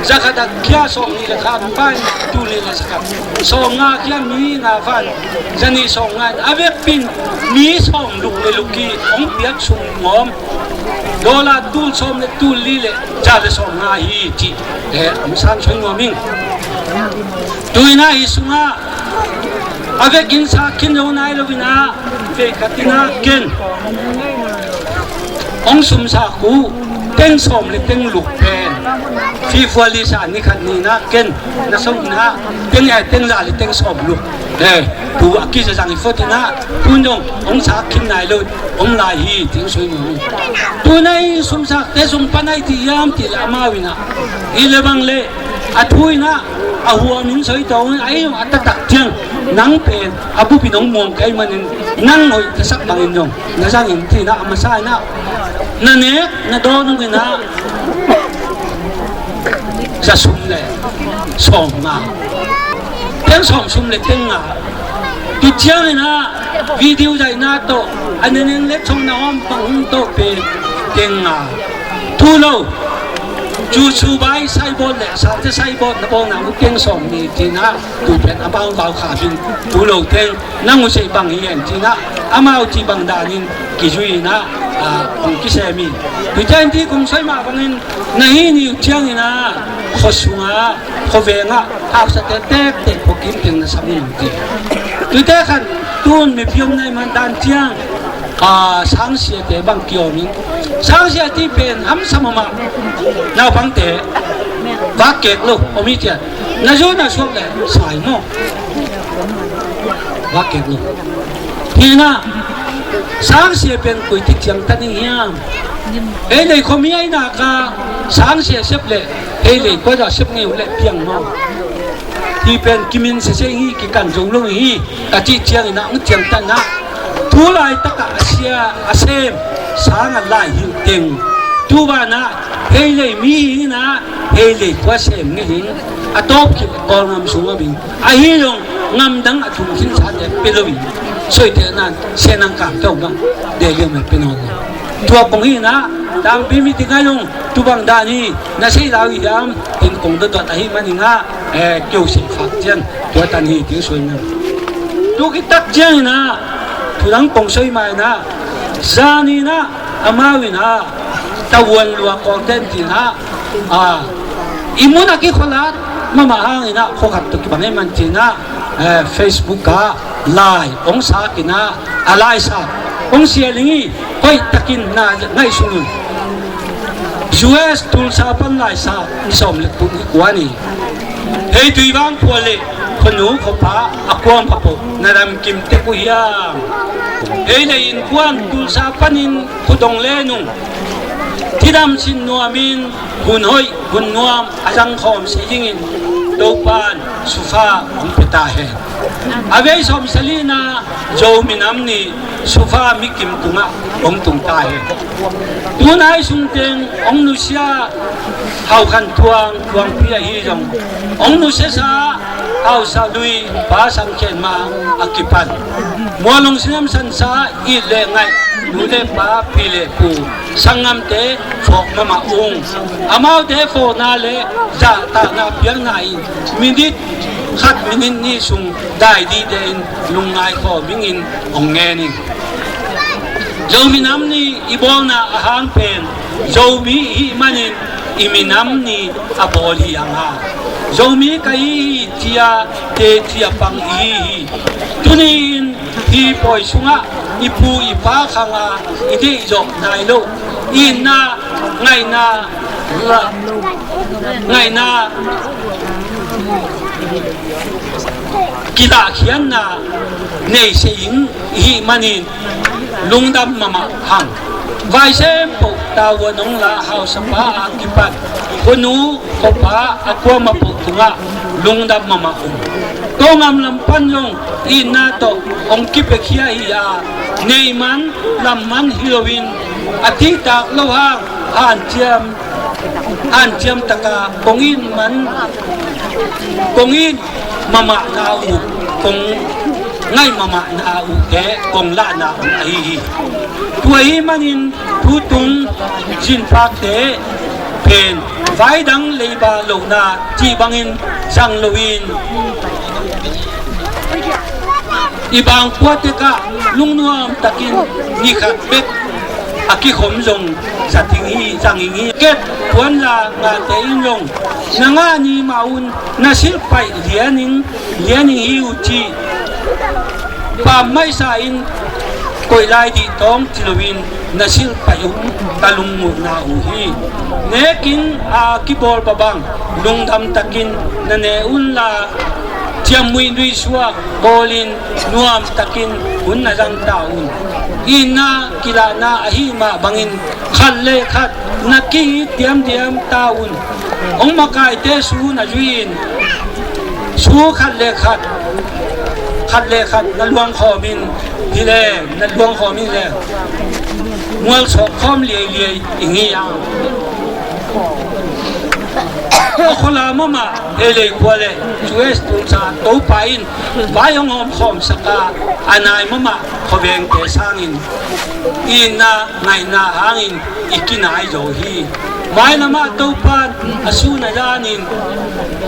za khat a khia sawm nih le khat fa in tul nih le za khat, sawm nga a khia mi nga fa in za nih sawm nga in a vekpi in mi sawm luk le luk hi. Hong piak sum ngawm dollar tul sawm le tul li le za le sawm nga hi cih te hong san soi nuam ing. Tu in ah hi sungah a vekin sa khin lo nai lo in ah, vei khat in ah ken hong sumsak uh teng sawm le teng luk pen February sa ni khat ni in ah ken na song in ah teng ai teng za le teng sawm luk. Eh, tu a kizazang i phot in ah tun dong hong sak khin nai lo om lai hi, ti hong soi nuam hi. Tu in ah i sumsak te sung pan ai ti hiam ti le amau in ah i le bang le a thu in ah a huam in soi tawng in ah, ei a taktak ciang nang pen a bup in hong muang kei manin nang hoih ka sak bangin dong na zang in ti in ah a masa in ah na nek na dawn ung in ah za sum le sawm nga, teng sawm sum le teng nga. Tu ciang in ah video zaihna tawh a neneng le chong na hawm bang hong tawh pen teng nga. Tu lo cu cu bai saibawt le sate saibawt na bawng na mu teng sawm ni ti in ah tu pen amau bau kha bing. Tu lo teng nang uh sei bang hi en ci in ah amau ci bang danin kizui in ah, ah, kong kisem hi. Tu ciang ti kong soi mah bangin na hi ni uh ciang in ah khua sungah khua vengah hausate tektek khua kim teng na sam in ti. Tute khan tun mipi om nai man dan ciang, ah, sangsiate bang kiawm in sangsia ti pen hamsa mahmah naupangte vak kek lo om hi cian. Na zu na suak le sai maw? Vak kek lo. Hi na, sangsia pen koi ti ciang ta ning hiam? Hei lei khuami ai nak a sangsia sep le hei lei kua za sep ngei uh le piang maw? Hi pen kimin sese hi, kikan zo lo hi. Ka cih ciangin ah hong ciangtan ah thu laitak ah a sia a sem sang a lai hi uh teng. Tu banah hei lei mi hi in ah hei lei kua sem ngei hi in a tawp khit Kawlgam sung a bing ahi zong ngamdang a thum khinsate pia lo hi. Soite nan sia nang kam tawh bang deh liam a pia nawn lo. Tua kong hi in ah tangpi mi ti ngai zong tu bang dan hi na sei lau hi hiam? Tin kong dotdot ahi manin ah, eh, keu sei khak cian tua tan hi ting soi na. Tu kitak ciangin ah thu dang kong soi mai na. Zan in ah amau in ah tavuan lua kawlten tin ah, ah, i mun a kikholat mahmah hangin ah khua khat tawh kibang ei man tin ah, eh, Facebook ah lai hong sak in ah a laisak hong sia ling hi. Hoih takin na ngaihsun un. U S Tulsa pan laisak ni sawm le kua ni. Hei tui vang khua le khuanu khuapa a kuam kha poh na damkim tek uh hiam? Hei le innkuan Tulsa panin khudong le nung tidam sin nuamin hun hoih hun nuam a zangkhawm si dingin Topan sufa hong pia ta hen. A vei sawm salina Zo minam nih sufa mikim tungah hong tung ta hi. Tunai sungteng hong nusia Hau Khan Tuang, Tuangpi ahi zong hong nusiasa Hausa Lui, Pa Sang Khen Mang a kipan Mualong Sinem Sansa it le ngaih Nu le pa, pi le pu, sanggamte phawk mahmah ung. Amaute phawkna le zahtakna piakna in minit khat, minit nih sung dai dingte in lungngai khawm ingin hong ngen ing. Zomi Nam Ni i bawlna a hang pen Zomi i hih manin i minam ni a bawl hi hang a, Zomi ka hi hi ci-a teci a pang i hi hi. Tuni-in hih pawi sungah i pu i pa khang a i deih zawh nai loh itna, ngaihna, ngaihna kilahkhiatna nei se ing i hih manin lungdam mahmah hang. Vai sem poh tavuan hong la hausapa a kipat khuanu khuapa a kuamah poh tungah lungdam mahmah ung. Tongham lam pan zong itna tawh hong kipiakhia hi a, nei man lam man hi loin a tihtak lo hang hanciam hanciam taka kong it man, kong it mahmahna uh, kong ngaih mahmahna uhte kong lahna uh ahi hi. Tua ahih manin tutung zinpakte pen vaidang leiba lohna cih bangin zang loin i bangkua tekah lungnuam takin ni khat bek a kikhom zong zat ing hi, zang ing hi. Ket puanla ngate in zong na ngah ni mah un na silhpaih lianing lianing hi uh ci. Pam maisa in koih lai dih tawng ci loin na silhpaih uh ka lungmuhna uh hi. Nekin a kibawl babang lungdam takin na ne unla ciammuih nuihsuak bawlin nuam takin hun na zang ta un. Itna kilahna ahih mah bangin khat le khat na ki-it diamdiam ta un. Hong makaite su na zui in su khat le khat, khat le khat na luang khawmin hi le, na luang khawmin le mualsawk khawm liailiai i ngi a. A khuala mahmah Hei Lei khua le U S Tulsa Topa in vai hong hawm khawmsak a, a nai mahmah khuavengte sangin itna ngaihna hangin i kinai zo hi. Mailamah Topan a sun a zanin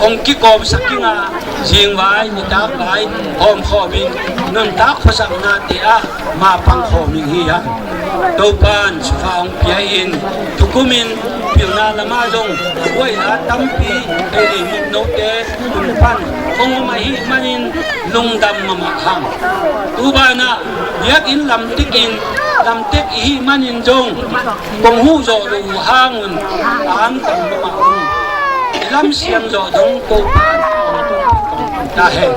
hong kikawmsak ing a, zingvai nitakvai hawmkhawmin nuntak khuasaknate ah mapang khawm ing hi hang. Topan sukha hong pia in, tukumin pilna lamah zong buaina tampi Hei Lei muknote tung pan hong om ahih manin lungdam mahmah hang. Tu banah biakinn lamtek in, lamtek i hih manin zong kong huh zawh loh uh hangun a angtang mahmah ung. I lamsiang zawh dong Topan ta hen.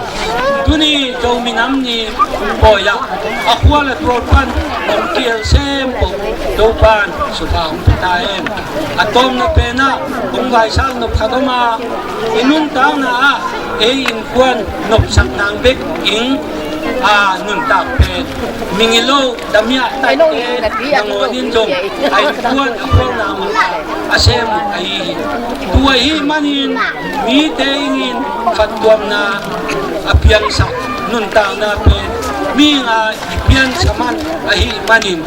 Tuni Zomi Nam Ni pawi ah a khual a tual pan hong kiel sem poh Topan sukha hong pia ta hen. A tawpna penah hong vaisak nop khat om a, i nuntakna ah ei innkuan nopsak nang bek ing a nuntak pen mingilo damiah taite nangawn in zong a innkuan a khualna mah a sem uh ahi hi. Tua ahih manin mite ingin phattuamna a piangsak nuntakna pen mihing a i piansa man ahih manin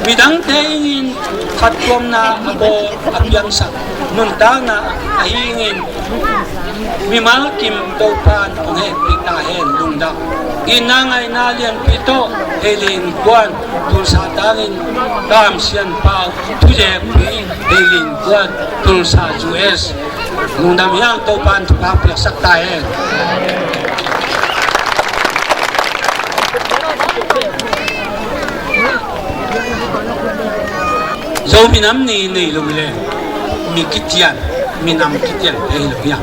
midangte ingin phattuamna a bawl a piangsak nuntakna ahi ingin mimal kim Topan hong hehpih ta hen. Lungdam. Itna ngaihna lianpi tawh Hei Lei innkuan Tulsa tangin Kam Sian Pau thuzekpi Hei Lei innkuan Tulsa U S. Lungdam hi hang. Topan thupha piaksak ta hen. Zomi Nam Ni nei lo le mi kitian, minam kitian te hi lo hi a.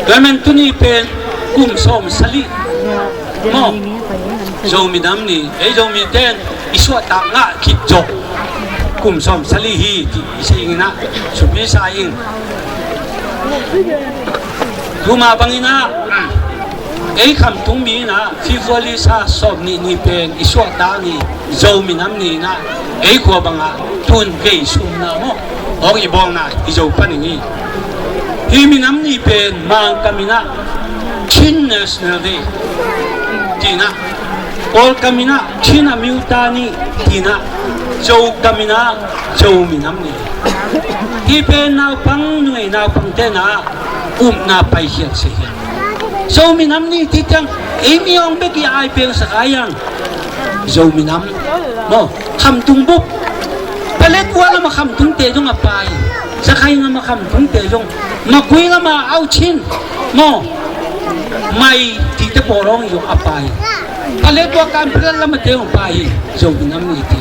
Tua men tuni pen kum sawm sali maw, Zomi Nam Ni ei Zomi ten i suahtak ngah khit zawh kum sawm sali hi ti i sa ing in ah, supi sa ing. Tuma bangin ah ei khamtung mi in ah February sa sawm nih ni pen i suahtak ni, Zomi Nam Ni in ah ei khua bangah tun vei sumna maw, hong i bawlna i zo panin hi. Hih minam ni pen Mangkam in ah Chin National Day ti in ah, Kawlkam in ah Chin Amyotha Ni ti in ah, Zogam in ah Zomi Nam Ni. Hih pen naupang, numei naupang ten ah upna paikhiat si hi. Zomi Nam Ni cih ciang ei mi hong bek i ai pengsak a hiang. Zomi Nam maw, khamtung bup. Paletwa lam a khamtungte zong a pai. Sakhaing lam a khamtungte zong, Magway lam a Auchin maw, Mai cihte pawl hong zong a pai. Paletwa Kanpetlet lam a te hong pai hi. Zomi Nam Ni ci.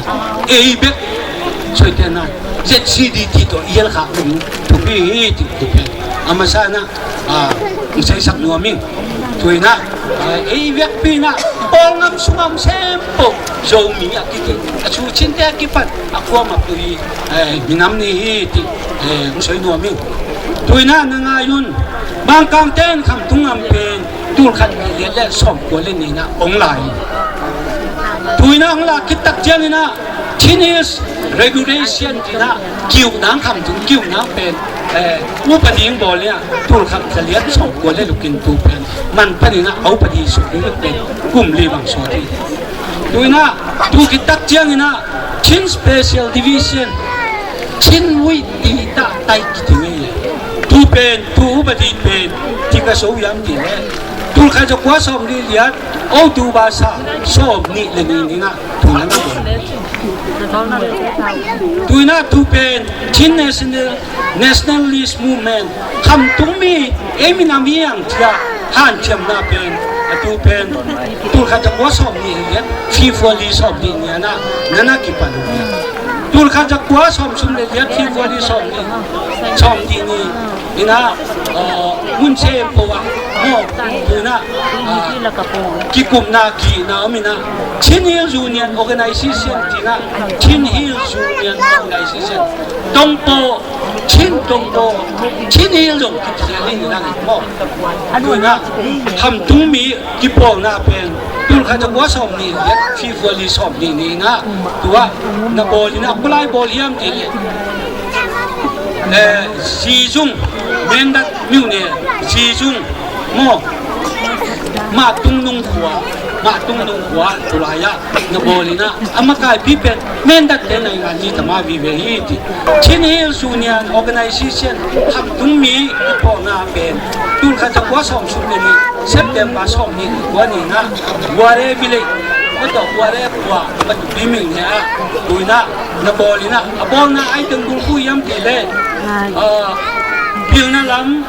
Ei bek Soite'n ah Z C D cih tawh i hial khak ding thupi hi cih thupi. A masa in ah, ah, hong saisak nuam ing. Tu in ah, ah, ei vekpi in ah Kawlgam sungah om sempoh Zomi a kici, a Chin te a kipan a kuamah tu hi, eh, minam ni hi cih, eh, hong soi nuam ing. Tu in ah na ngai un, Mangkangte'n khamtung gam pen tulkhat le giat le sawmkua le ni in ah hong la hi. Tu in ah hong la khit tak ciangin ah Chin Hills Regulation ci in ah ki-ukna, khamtung ki-ukna pen, eh, upadi hong bawl in ah tulkhat le giat sawmkua le guk in tu pen man panin ah a upadi suk ding pen kum li bang sawt hi. Tu in ah tu khit tak ciangin ah Chin Special Division, Chin Wui ti ta tai kiti ngei. Tu pen, tu upadi pen, ti ka so yam ti le. Tulkhat zakua sawmli le giat, October sa sawmnih le ni ni in ah tu in ah na bawl. Tu in ah tu pen Chin National, Nationalist Movement, khamtung mi, ei minam hi hang ci a hanciamna pen, a tu pen tulkhat zakua sawmnih le giat, February sawmnih ni in ah na na kipan uh hi. Tulkhat zakua sawmthum le giat, February sawmnih, sawmnih ni in ah, uh, mun sempoh ah maw, tu in ah, uh, kikupna, ki-itna om in ah Chin Hills Union Organization ci in ah, Chin Hills Union Organization, Tongpo, Chin Tongpo, Chin Hills zong kici hi in ah maw. Tu in ah khamtung mi kipawlna pen tulkhat zakua sawmnih le giat, February sawmnih ni in ah tu ah na bawl in ah, kua lai bawl hiam ti le, eh, Zizung, Mindat myone, Zizung maw, Mah Tung Nung khua, Mah Tung Nung khua tu lai ah na bawl in ah, a makaipi pen Mindat te naingan ni tama vive hi ti. Chin Hills Union Organization khamtung mi kipawlna pen tulkhat zakua sawmthum le ni, September sawmnih le kua ni in ah Ware Village, maw tawh Ware khua, Matupi myone ah tu in ah na bawl in ah, a bawlna ai teng bul kua hiam ti le, ah, pilna lam,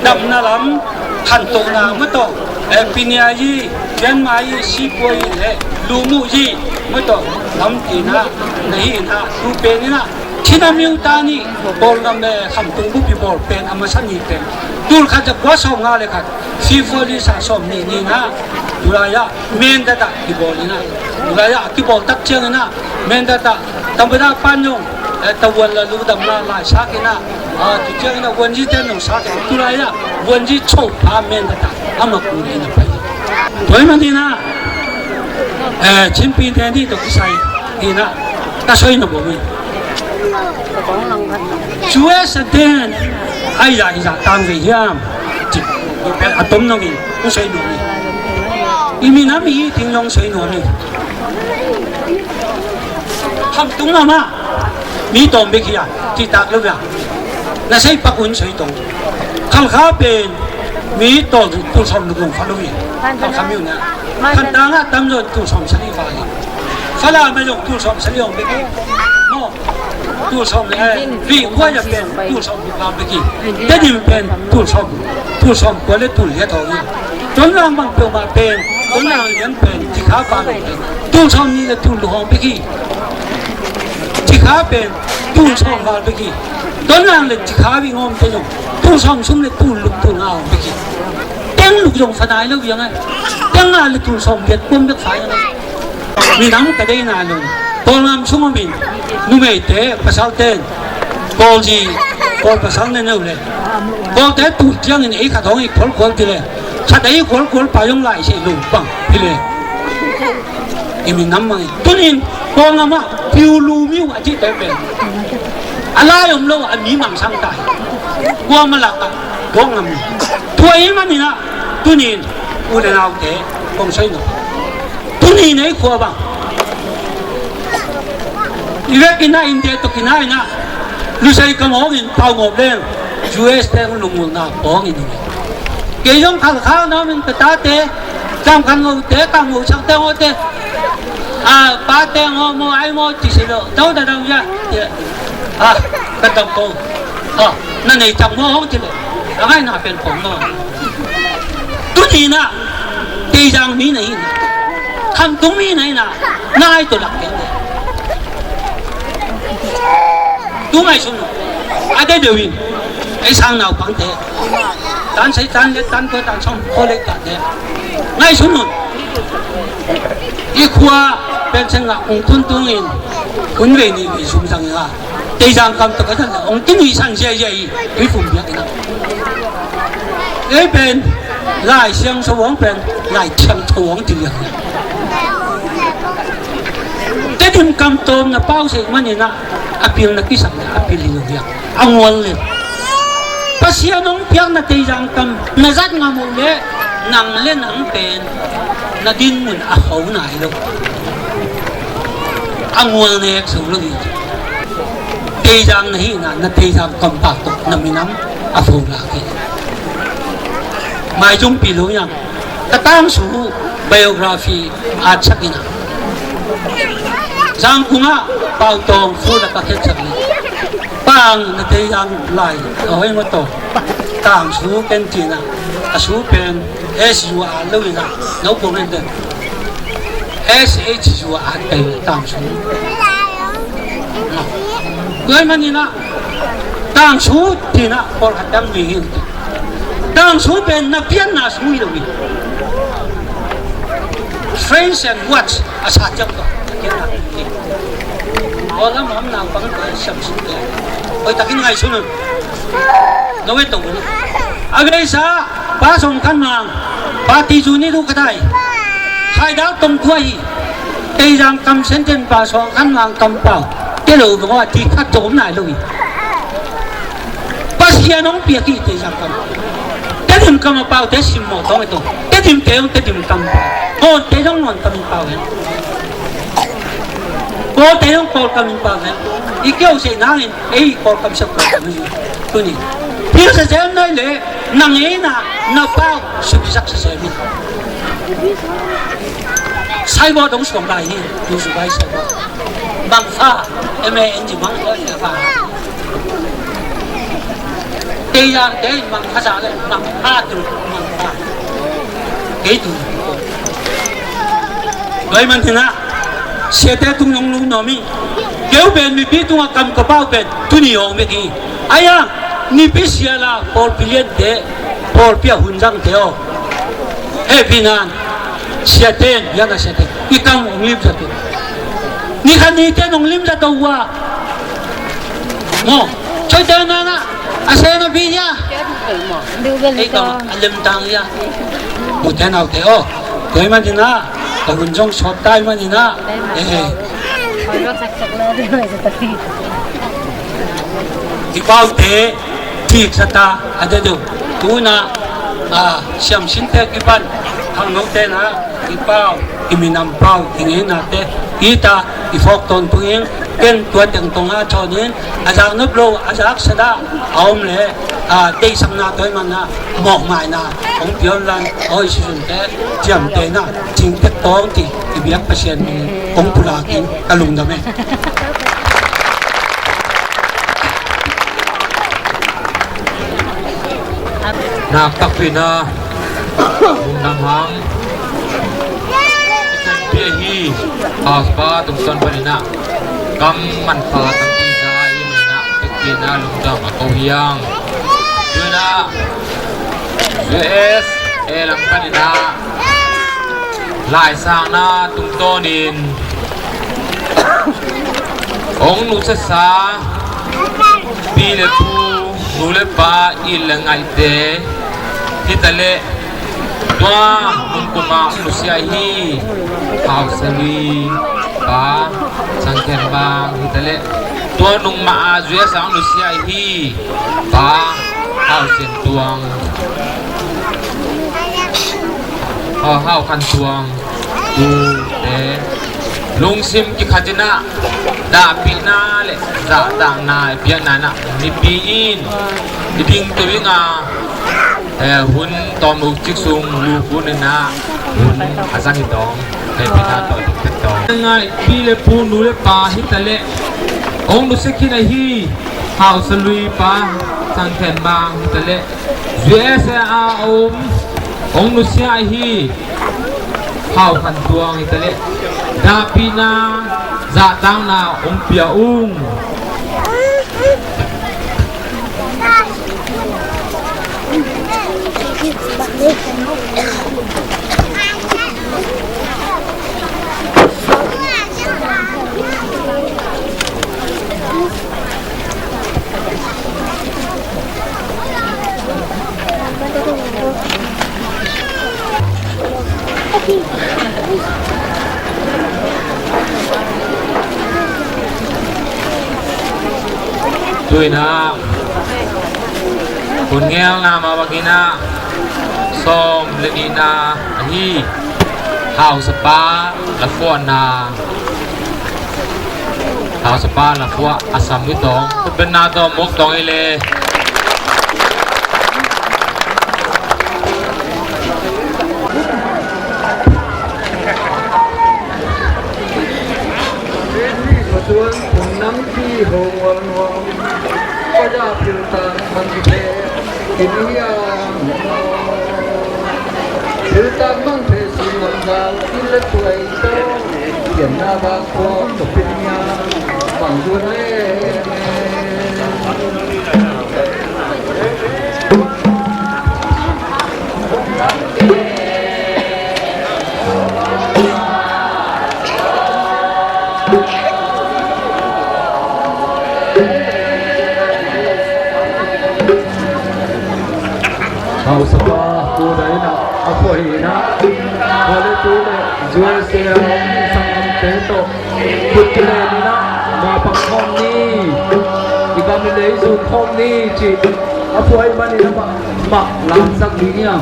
damna lam, khantohna, maw tawh, eh, Piniayi, Myanmar yi, Sipuayi le Lumuyi, maw tawh lam ti in ah na hi in ah, tu pen in ah Chin Amyotha ni, Kawlgam le khamtung bup i bawl pen a masa ni pen tulkhat zakua sawmnga le khat, February sa sawmnih ni in ah tu lai ah Mindat ah kibawl in ah, tu lai ah a kibawl tak ciangin ah Mindat ah Tampeda pan zong, eh, tavuan le lu damna lai sak in ah, ah, tu ciangin ah vuanzi ten zong sak in ah, tu lai ah vuanzi cho pha Mindat ah amah kul in ah pai. Tua ahih manin ah, eh, Chinpi te ni tawh kisai in ah ka soi na bo mi. U S A ten ai ya i ya tang ve hiam? Ci, a tom nong in, u soi nong in. I minam i ting nong soi nong in. Khamtung a mah mi tawm bek hi a, cihtak lo bia. Na sei pak un soi tong. Khalkha pen mi tawm tul sawm luk nong fa lo hi. Khalkha mi un a. Khan tang a tam zong tul sawm sali fa hi. Fa la me zong tul sawm sali ong bek hi. Maw. Tul sawm le, eh, Vihkhua ya pen tul sawm le kua bek hi. Tedim pen tul sawm, tul sawm kua le tul le thawng hi. Tonlang bang peuhmah pen, Tonlang lian pen, Cikha val pen tul sawm nih le tul luk hong bek hi. Cikha pen tul sawm val bek hi. Tonlang le Cikha ving om te zong tul sawm sum le tul luk tul nga hong bek hi. Teng luk zong fa nai lo viang ai. Teng nga le tul sawm giat kuam bek fa viang ai. Minam ka deih nai lo. Kawlgam sung om in numeite, pasalte in Kawlzi, Kawl pasal ne neu le Kawlte tu ciangin ei khat hong i khualkhual ti le khat ei khualkhual pa zong lai seh lo bang hi le. I minam mang in tunin Kawlgam ah piu lu miu a cihte pen a lai om lo a mi mangsang tai. Kuama lak ah Kawlgam. Tua ahih manin ah tunin u le naute kong soi no. Tuni nei khua bang I vekin ah India tawh kinai-in ah Lusei ka mawngin pau ngawp leng U S te hong lungulna pawngin hi. Kei zong Khalkha na om in ka tate, Kamkhan Ngo te, Kam Ngo Chak te, Ngo te, a pate Ngo maw, ai maw ci si lo, dau da dau ya. A ka dam ko. A na nei cang maw hong ci lo. A ngaihna pen pawng maw. Tuni-in ah Teizang mi na hi-in ah, Khamtung mi na hi-in ah, na ngaihtuah lak kei. Tu ngaihsun un. A deuhdeuh in ei sang naupangte, tan sagih, tan giat, tan kua, tan sawm, college tate ngaihsun un. I khua Pensenga hong tun tungin hun vei nih vei sum zang in ah Teizang kam tawh ka zat leh hong kinuihsan ziahziah hi. Tuiphum biakinn ah ei pen Lai Siangtho hong pen Lai Thiangtho hong ci liang hi. Tedim kam tawm na pau sek manin ah a pil na kisak leh a pil hi lo hi a, a ngual lel. Pasian hong piak na Teizang kam na zat ngam uh leh nang le nang pen na dinmun a kho nai lo. A ngual nek zo lo hi. Teizang na hihna, na Teizang kam pak tawh na minam a pho lak hi. Maizumpi lo hiam? Ka tangsu biography at sak in ah, Zangkung ah Pau Tawng fu na ka khet sak in, Pang, na Teizang lai a hoih maw taw? Tangsu ken ci in ah, a su pen S U at lo in ah, no comment den. S H U at kai tangsu. Tua ahih manin ah tangsu ci in ah pawlkhat dang mi hi. Tangsu pen na pianna su hi lo hi. French and what? A sa ciang ko. Aw, lam om naupang ko siam su te. Hoih takin ngaihsun un. No we tong un. A beisa Pa Sawng Khan Mang, Pa Ti Zu Ni Lu Ka Dai, Khai Dau Tong Tua hi. Teizang kam senten Pa Sawng Khan Mang kam pau te lo bang a ti khat tawm nai lo hi. Pasian hong piak hi Teizang kam. Tedim kam a paute simmawh tawng e tawh. Tedim te hong Tedim kam pau. Ngawn te hong ngawn kam in pau hen. Kawl te hong Kawl kam in pau hen. I keu seh nangin ei Kawl kam seh Kawl kam in. Tuni. Pil sa sem nai le nang ei na na pau supisak sa sem in. Saibawt hong suang lai hi. Tu su bai Saibawt. Mangfa, M A N G, Mangfa, Mangfa. Kei a, kei Mangfa sa le, Mangfa tu, Mangfa. Kei tu. Tua ahih manin ah, siate tung nong lungnuam hi. Keu pen mipi tungah kam ka pau pen, tuni hong bek hi. Ahi a, nipi sial a, pawlpi liante, pawlpi a hun zangte aw. Hehpihna in, siate in, biakna siate in, i kam hong limzat uh. Ni khat nite in hong limzat uh a. Maw, choite nana, a sena pi hia. Ei kam a lemtang hia. Ute naute aw. Tua ahih manin ah, ka hun zong sawt ta ahih manin ah. Eh. I paute, Thik sa ta a deuhdeuh. Tu-in ah, a, siamsinte kipan, khangnote in ah, i pau, i minam pau, i ngeinate, i ta, i phawk tawntung ing, ken tua teng tawng a thawn in, a zak nop lo, a zak sa dah, a om leh, a, deihsakna tua ahih manin ah, mawhmaina, hong pia un la, aw i susunte, ciamtehna, cingtek tawng ti, i biak Pasian min, hong pulak ing, ka lungdam e. Nak takpi in ah, lungdam hang. Pia hi, house pa tungtawn panin ah, kam manpha tampi za i min ah, takpi in ah, lungdam a ko hi hang. Tu-in ah, U S A lam panin ah, Laisangna tungtawnin hong nusiasa pi le pu, nu le pa, it le ngaihte hi ta leh, tua nungkum a hong nusia hi Hau Sa Lui pa, Sang Khen Bang hi ta leh, tua nung mah a zuiasa hong nusia hi Pa Hau Sian Tuang, Hau, Hau Khan Tuang, tute, Lungsim kikhat in ah dahpihna le zahtakna i piakna in ah mipi in i dingto ing a, eh, hun tawmno cik sung lukun in ah hun a zang hi tawng. Hehpihna tawh dingphet tawng. Ngai pi le pu, nu le pa hi ta leh hong nusia khin ahi Hausa Lui pa Cang Khen Mang hi ta leh, U S A a om hong nusia ahi Hau Khan Tuang hi ta leh, dahpihna zahtakna hong pia ung. Tu in ah hun ngelna mah bangin ah sawm le nihna ahi Hausapa lafuahna, Hausapa lafuah a sam hi tawng. Khutbetna tawh mawk tawng hi le. Tua ciang phung nampi ho ngualnuam, paza philtak man kipheh khin hi a, philtak man pheh sing lamzal inn le tuai tawh pianna bak khua ka pia hi a, bang zuan le. Hausapa kuda in ah a khua hi in ah, khua le tu le zuai sia om sang omte tawh khut kilen in ah mah pang khawm ni. I gam i lei zun khawm ni ci a phuai manin a mah, mah lamsak ding hiam?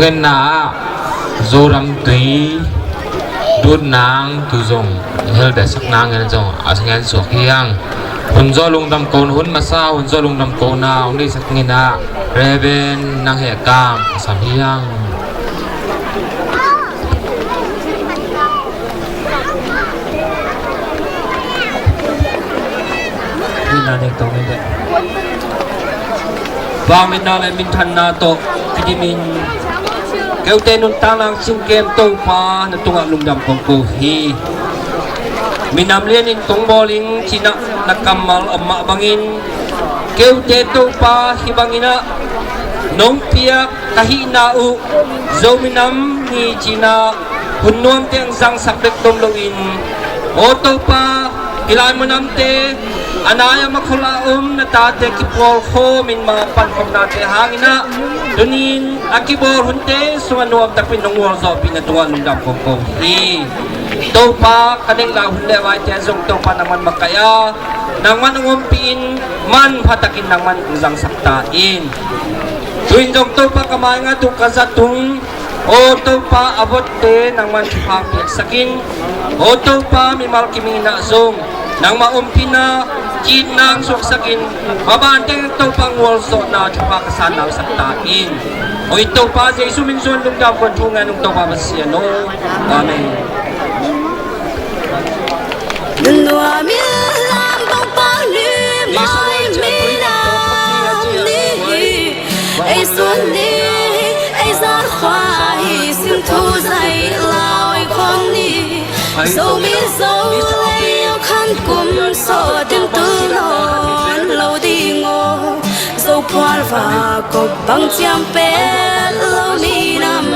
Thungetna ah Zoram Tui Dut Nang tu zong hel behsak nang in zong a ngen suak hi hang. Hun zawh lungdam ko, hun masa hun zawh lungdam kona hong deihsak nginah Reverend Nang Heh Kam a sam hi hang. Vangmitna le minthanna tawh kidimin keute nuntakna singkem Topa na tungah lungdam kong ko hi. Minam lianin kong bawling cinah na kammal om mah bangin keute Topa hih banginah nong piak ka hihna uh Zo minam hi cinah hun nuamte ang zangsak bek tom loin, aw Topa, hih lai munamte a nai a makhol a om na tate kipawlkhawmin ma pankhopnate hanginah tunin a kibawl hunte sungah nuamtakpin nong ualzawhpih na tungah lungdam kong ko hi. Topa, ka neihla hun le vaite zong Topa nangman makaih a nangman hong ompihin manpha takin nangman hong zangsak ta in. Tu-in zong Topa ka maingat uh ka zat tung, aw Topa, a votte nangman thupha piaksakin, aw Topa, mimal kiminginah zong nangmah ompihna kitna ang suaksakin, mabante Topa ngualzawhna thupha ka sanna ang sak ta in. Oi Topa Jesu min suan lungdam kong thu ngan ung Topa Pasian aw. Amen. Nuam in lam pangpang ni mai minam ni hi. Ei sun ni, ei zan khua hi, sim thu zai lau ei khawm ni. Zomi Zo lei khan kum sawtin tul nawn lo ding aw. Zo phual va kop bang ciam pet lo ni nam.